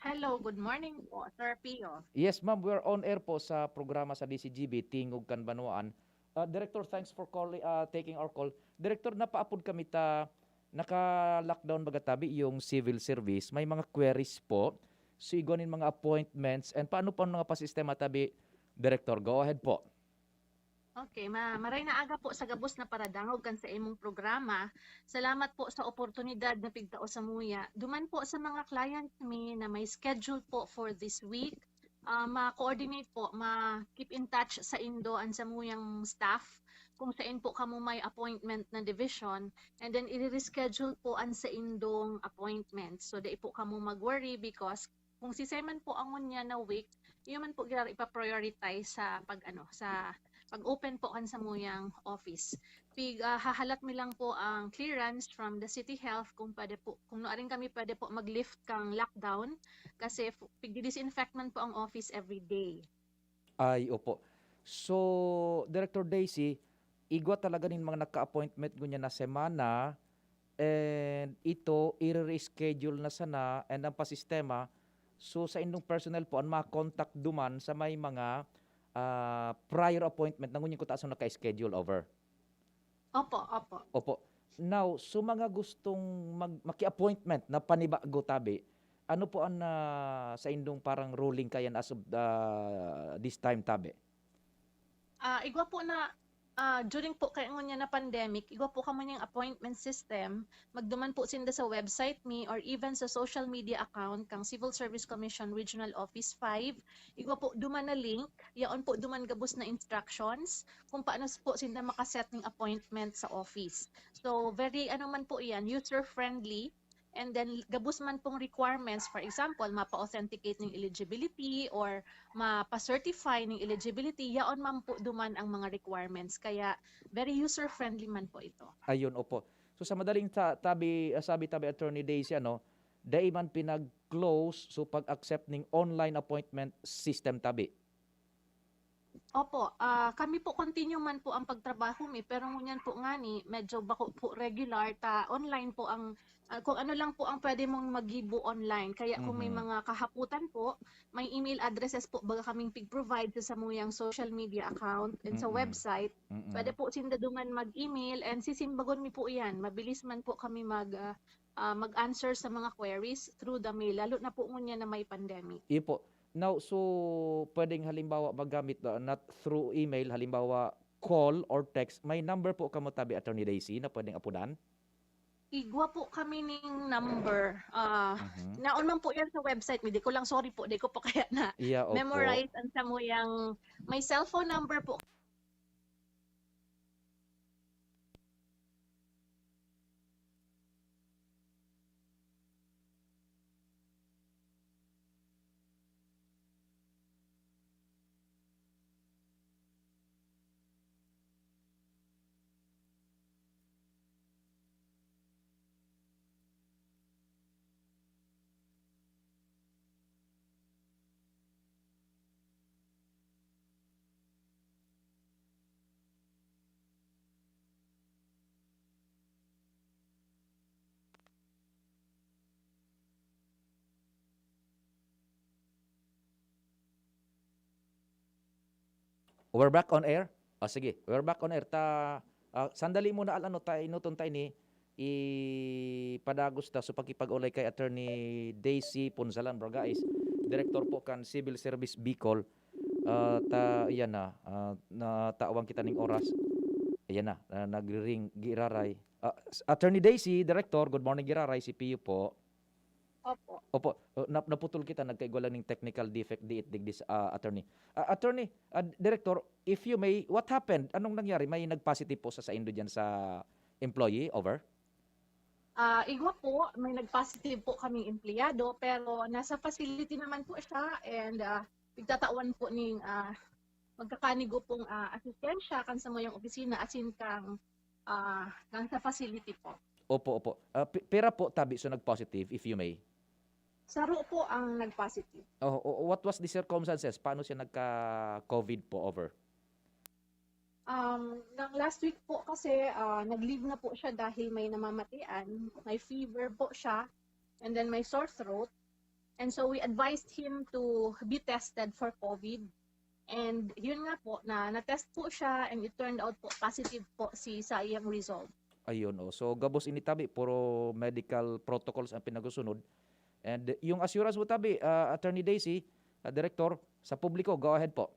Hello, good morning po, Sir Pio. Yes, ma'am. We're on air po sa programa sa D C G B, Tingog kan Banwaan. Ah, Director, thanks for calling, ah, taking our call. Director, napaapod kami ta naka-lockdown baga tabi yung civil service. May mga queries po. So, igwa nin mga appointments. And paano po ang mga pasistema tabi, Director? Go ahead po. Okay, ma-, maray na aga po sa gabos na paradangog kan sa imong programa. Salamat po sa oportunidad na pigtao samuya. Duman po sa mga client mi na may schedule po for this week, ah, ma-coordinate po, ma-keep in touch sa indo an samuyang staff kung sain po kamo may appointment na division, and then i-reschedule po an saindong appointment. So, dai po kamo mag-worry because kung sisay man po ang ngunyan na week, iyo man po giraray ipa-prioritize sa pag, ano, sa pag-open po kan samuyang office. Pig, ah, hahalat mi lang po ang clearance from the City Health kung pwede po, kung nuarin kami pwede po mag-lift kang lockdown kasi fu-, pigdi-disinfect man po ang office every day. Ay, opo. So, Director Daisy, igwa talaga nin mga nagka-appointment ngunyan na semana, and ito, i-reschedule na sana, and ang pasistema, so, sa indong personnel po, ang mga contact duman sa may mga, ah, prior appointment na ngunyan ko taas ang naka-schedule over. Opo, opo. Opo. Now, so mga gustong mag-, maki-appointment na panibago tabi, ano po ang, ah, sa indong parang ruling kayan as of, ah, this time tabi? Ah, igwa po na Ah, during po kay ngunyan na pandemic, igwa po kamo niyang appointment system, magduman po sinda sa website mi or even sa social media account kang Civil Service Commission Regional Office five. Igwa po duman na link, yaon po duman gabos na instructions kung paano s-, po sinda maka-set ning appointment sa office. So, very ano man po iyan, user-friendly. And then, gabos man pong requirements, for example, mapa-authenticate ning eligibility or mapa-certify ning eligibility, yaon man po duman ang mga requirements. Kaya, very user-friendly man po ito. Ayun, opo. So, sa madaling ta-, tabi, ah, sabi, tabi, Attorney Daisy, ano, dai man pinag-close, so pag-accept ning online appointment system, tabi? Opo, ah, kami po continue man po ang pagtrabaho mi, pero ngunyan po ngani medyo bako po regular ta online po ang, ah, kung ano lang po ang pwede mong magibo online. Kaya kung may Mhm. mga kahaputan po, may email addresses po baga kaming pig-provide sa samuyang social media account and sa Mm. website. Mm. Pwede po sinda duman mag-email and sisimbagon mi po iyan. Mabilis man po kami mag, ah, ah, mag-answer sa mga queries through the mail, lalo na po ngunyan na may pandemic. Iyo po. Now, so, pwedeng halimbawa magamit na, not through email, halimbawa, call or text, may number po kamo tabi, Attorney Daisy, na pwedeng apudan? Igwa po kami ning number. Ah, Mhm. naon man po yan sa website mi. Di ko lang, sorry po, di ko po kaya na Iya, opo. memorize ang samuyang, may cellphone number po. We're back on air? O sige, we're back on air. Ta, ah, sandali muna, al-, ano, ta, inuton ta ini, ipadagos ta sa pakipag-ulay kay Attorney Daisy Punsalan Bragais, Direktor po kan Civil Service Bicol. Ah, ta, iyan na, ah, natawan kita ning oras. Ayan na, ah, nagri-ring, giraray. Ah, s-, Attorney Daisy, Director, good morning, giraray, si Pio po. Opo. Opo, uh, nap-, naputol kita, nagkaigwa lang ning technical defect diit digdi sa, ah, attorney. Ah, attorney, ah, Director, if you may, what happened? Anong nangyari? May nag-positive po sa saindo diyan sa employee over? Ah, igwa po, may nag-positive po kaming empleyado, pero nasa facility naman po siya and, ah, pigtatawan po ning, ah, magkakanigo pong, ah, asistensya kan samuyang opisina asin kang, ah, kan sa facility po. Opo, opo. Ah, pi-, pira po tabi so nag-positive, if you may? Saro po ang nag-positive. Oh, o-, what was the circumstances? Paano siya nagka-COVID po over? Um, nang last week po kasi, ah, nag-leave na po siya dahil may namamatian, may fever po siya, and then may sore throat. And so we advised him to be tested for COVID. And yun nga po, na na-test po siya and it turned out po positive po si sa iyang result. Ayun, oh. So, gabos ini tabi, puro medical protocols ang pinagusunod. And yung assurance mo tabi, ah, Attorney Daisy, ah, Director, sa publiko, go ahead po.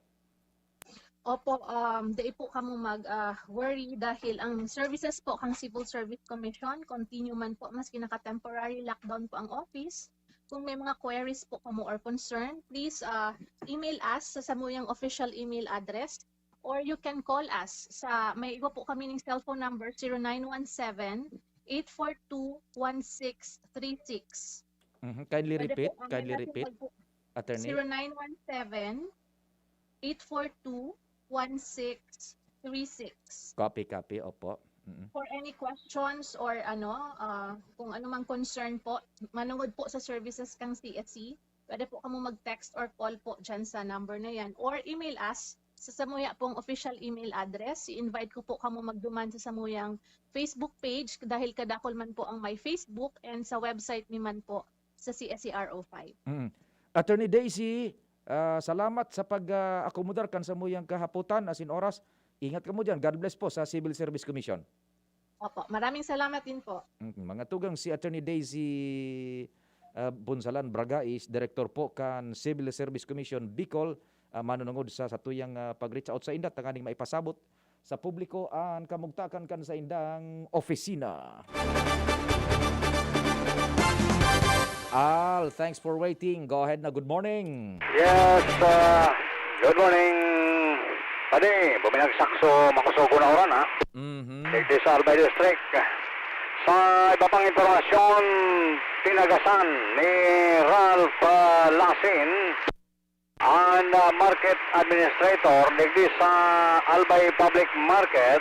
Opo, um, dai po kamo mag, ah, worry dahil ang services po kang Civil Service Commission continue man po maski naka-temporary lockdown po ang office. Kung may mga queries po kamo or concern, please, ah, email us sa samuyang official email address or you can call us sa, may igwa po kami ning cellphone number, zero nine one seven, eight four two, one six three six. Mhm. Kindly Pwede repeat, po, ang kindly repeat, po, Attorney. Zero nine one seven, eight four two, one six three six. Copy, copy, opo. Mm. For any questions or ano, ah, kung ano mang concern po, manungod po sa services kang C S C, pwede po kamo mag-text or call po dyan sa number na yan or email us sa samuya pong official email address. I-invite ko po kamo magduman sa samuyang Facebook page dahil kadakol man po ang may Facebook and sa website mi man po sa C S C R O five. Mm. Attorney Daisy, ah, salamat sa pag, ah, akomodar kan samuyang kahapotan asin oras. Ingat kamo diyan. God bless po sa Civil Service Commission. Opo, maraming salamat din po. Mm, mga tugang, si Attorney Daisy, ah, Punsalan Bragais, Direktor po kan Civil Service Commission Bicol, ah, manunungod sa satuyang, ah, pag-reach out sa inda tanganing maipasabot sa publiko an kamugtakan kan saindang opisina. Al, thanks for waiting. Go ahead na. Good morning. Yes, ah, good morning. Padi, buminagsak so makusog na uran, ha? Mhm. Digdi sa Albay District. Sa iba pang impormasyon, tinagasan ni Ralph ah, Lasin, an ah, market administrator digdi sa Albay Public Market,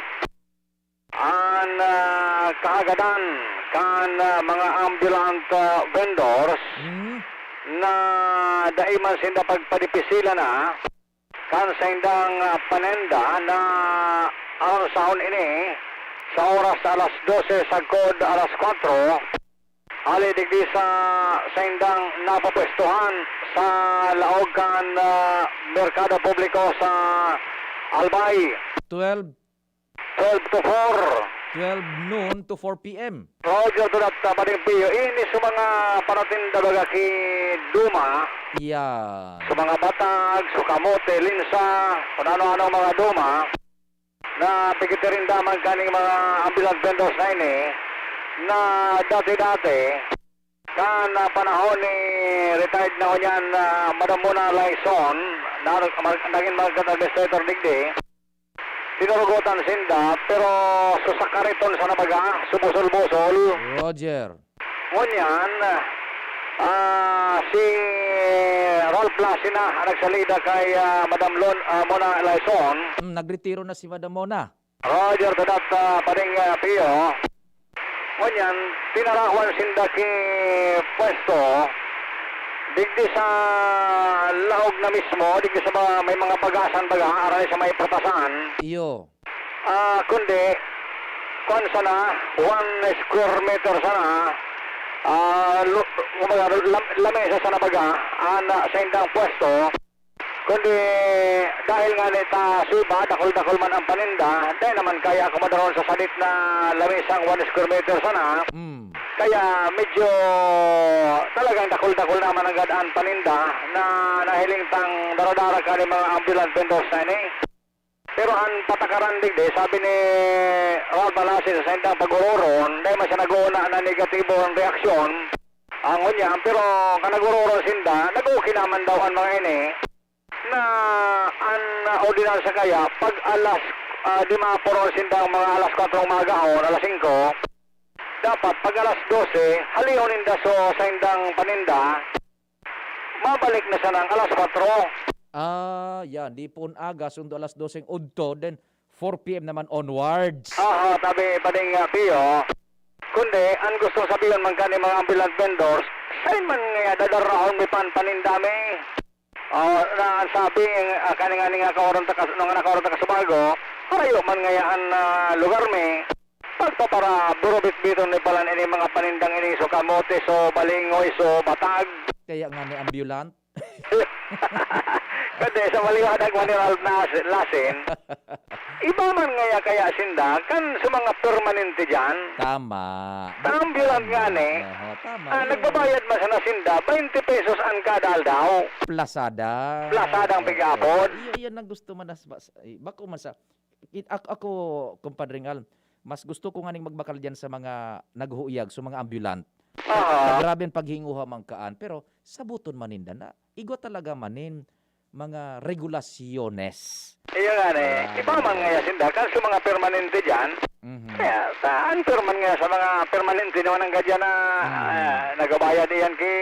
an ah, kaagadan kan ah, mga ambulant ah, vendors Mhm. na dai man sinda pagpadipisilan na kan saindang ah, panenda na aonsahon ini sa oras na alas dose sagkod alas kwatro, hali digdi sa saindang napapwestuhan sa laog kan ah, merkado publiko sa Albay. Twelve, Twelve to four. twelve noon to four p.m. Roger to that, uh, Pading Pio. Ini sa mga paratinda baga ki Duma, Yan. sa mga batag, sa kamote, linsa, kung ano-ano mga Duma, na pigitirinda man kaning mga ambulant vendors na ini, na dati-dati, kan ah, panahon ni retired na ngunyan na Madam Mona Laison, na, mag, naging market administrator digdi, tinurugotan sinda, pero sa sakariton sa nabaga, subusol-busol. Roger. Ngunyan, ah, si Ralph Lasina ang nagsalida kay ah, Madam Lon, ah, Mona Laison. Hmm, nagretiro na si Madam Mona. Roger to that, ah, Pading ah, Pio. Ngunyan, tinarawan sinda ki pwesto digdi sa laog na mismo, digdi sa mga, may mga bagasan baga, aray sa may pratasan. Iyo. Ah, kundi, kwan sana, one square meter sana, ah, lu- kumbaga, lam- lamesa sana baga, ana sa indang pwesto. Kundi, dahil nga ni ta sa iba, dakul-dakul man ang paninda, dahil naman kaya akomodaron sa sadit na lamisang one square meter sana, Mm. kaya medyo talagang dakul-dakul naman ang gadaan paninda na nahiling tang daradara ka ni mga ambulant vendors na ini. Pero ang patakaran digdi, sabi ni Ralph Malasin sa indang pag-ororon, dahil man siya nag-uuna na negatibo ang reaksyon, ang unya, pero kan nag-ororon sinda, nag-okay naman daw ang mga ini, na an ah, ordinansa kaya, pag alas, ah, di mapuron sinda ang mga alas kwatro ng umaga o alas singko, dapat pag alas dose, halihon ninda so sa indang paninda, mabalik na sana ang alas kwatro. Ah, yan. Di poon aga, sundo alas doseng udto, then four p.m. naman onwards. Aha, tabi pa ding uh, Pio. Kundi, ang gustong sabihin man kani mga ambulant vendors, saan man nga dadarahon mi pan paninda mi? Oh, na ang sabi, uh, kani nga ni nga kaoron ta kas- nung nakaoron ta kasubago, harayo man nga an uh, lugar mi. Pagpapara burubit-biton ni palan ini mga panindang ini so kamote, so balingoy, so batag. Kaya nga ni ambulant. Kundi sa maliwanag man ni Ralph Nas- Lasin, iba man ngaya kaya sinda kan sa mga permanente dyan. Tama. Sa ambulant nga ni, Oho, tama. Ah, Yun. Nagbabayad man sana sinda, twenty pesos ang kada aldaw. Plasada. Plasada ang Oo. pag-aapod. Iyo, iyan ang gusto man nas, mas- eh, bako man sa, it, ako, ako, Compadre Ngal, mas gusto ko nga ning magbakal dyan sa mga naghuhuyag, sa mga ambulant. Oo. Grabe ang paghinguha man kaan, pero sabuton man ninda na igwa talaga manin mga regulasyones. Iyo nga ni, iba man ngaya sinda, kan sa mga permanente dyan, Mhm. kaya sa unfair man ngaya sa mga permanente naman ang gadyan na Mhm. ah, nagabayad iyan ki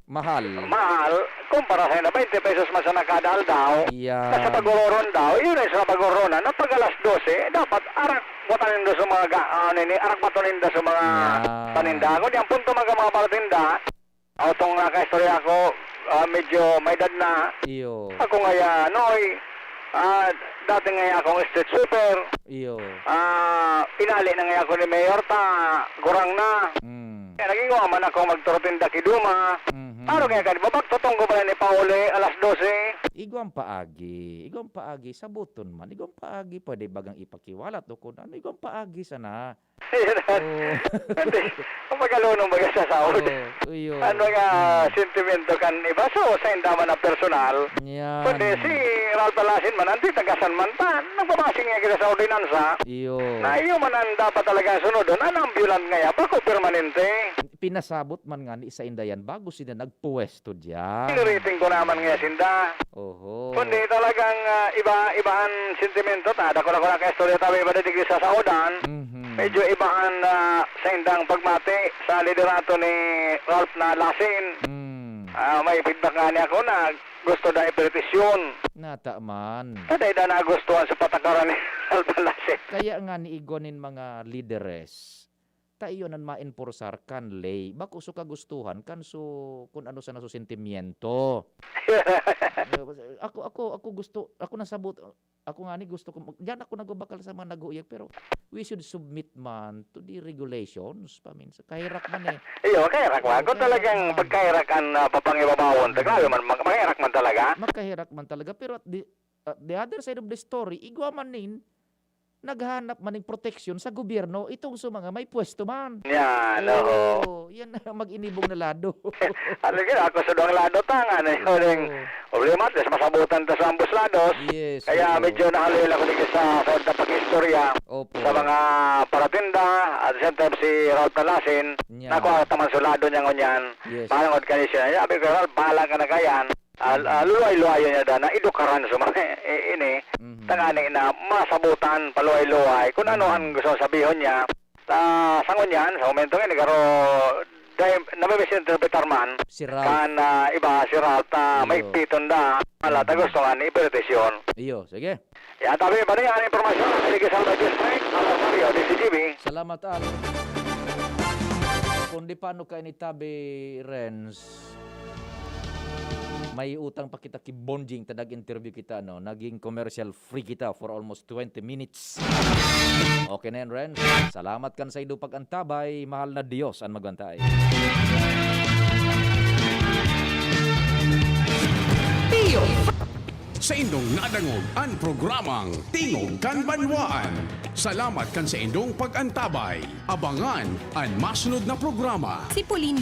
Mahal. mahal, kumpara sa na twenty pesos man sa nakada aldaw, Iya. na sa pag-ororon daw, yun ay sa pag-ororon na, na pag alas dose, dapat arak botan nindo sa mga ga, ano ni, arak baton nindo sa mga Yan. paninda. Kundi ang punto mga mga paninda, Otong nakaistorya ako, ah, medyo may edad na. Iyo. Ako ngaya, Noy, ah, dati ngaya akong street sweeper. Iyo. Ah, inali na ngaya ako ni Mayor ta, gurang na. Mm. Kaya naging wa man ako magturatinda ki Duma. Mhm. Aro kaya ka, di ba, pagtutong ko pala ni Pauli, alas dose. Igwang paagi, igwang paagi, sabuton man, igwang paagi, pwede bagang ipakiwalat o kung ano, igwang paagi sana. Yan. Oh. Hindi. Ang pagkalunong baga sa sahod. Oh, iyo. Ano nga, hmm, sentimento kan iba? So, sa inda man na personal. Yan. Kundi si Ralph Alasin man, ang titagasan man ta. Nagbabasing niya kita sa ordinansa. Iyo. Na iyo man ang dapat talaga sunodon. Ang ambulant nga ya, bako permanente. Pinasabot man nga ni sa inda yan bago sila nagpuwesto diyan. Pinuriting ko naman nga sinda. Oho. Kundi talagang ah, iba-iba an sentimento ta. Dakula ko na kaistorya tabi iba digdi sa saodan. Mhm. Medyo iba an ah, saindang pagmati sa liderato ni Ralph na Lasin. Mm. Ah, may feedback nga niya ako na gusto na ipetisyon. Nata man. Kada ida nagustuhan sa patakaran ni Ralph na Lasin. Kaya nga ni igwa nin mga lideres, ta iyo nan maenporsar kan ley, bako so kagustuhan kan so kun ano sana so sentimiento. Eh, ako ako ako gusto, ako nasabot, ako ngani gusto ko mag-, diyan ako nagbabakal sa mga nag-uuyag, pero we should submit man to the regulations paminsan. Kaherak man eh. Iyo, kaherak man. Kung talagang pagkaherak an ah, papangibabawon, ta grabe man, mag- maherak man talaga. Makaherak man talaga, pero at the, at the other side of the story, igwa man nin naghahanap man ning proteksyon sa gobyerno, itong sa mga may pwesto man. Yan, oo. Oo, yan ang mag-inibong na lado. Ano gina, ako sa duwang lado ta nga, ano yun, yung Oo. problema, tas masabutan ta sa ambos lados. Yes, Kaya oo. medyo nahalil ako dito sa, sa, sa pag-istorya Opo. sa mga paratinda, at the same time si Ralph Nalasin, Yan. nakuha taman sa lado niya ngunyan. Yes. Parang od kanisya, sabi ko, Ralph, bahala ka na kayan. Al, ah, luway-luwayon niya da na edukaran sa mga i- ini, Mhm. tangani na masabutan paluway-luway kung ano Mhm. ang gusto sabihon niya. Ta, sa ngunyan, sa momento nga, nagaro, dahil nami-misinterpretar man, Si Ralph. kan ah, iba si Ralph, ta Iyo. maigpiton da, wala ta Mhm. gusto nga ni ipetisyon. Iyo, sige. Yan, tabi, bali nga ang impormasyon, sige sa Radyo Strike, ang Rosario, D C G B. Salamat, Al. Kung di paano ka ini, Tabi Renz, may utang pa kita ki Bonjing, ta nag-interview kita, no? Naging commercial free kita for almost twenty minutes. Okay na yan, Renz. Salamat kan sa indo pag-antabay. Mahal na Dios an magbantay. Pio. Saindong nadangog an programang Tingog kan Banwaan. Salamat kan saindong pag-antabay. Abangan an masunod na programa. Si Pauline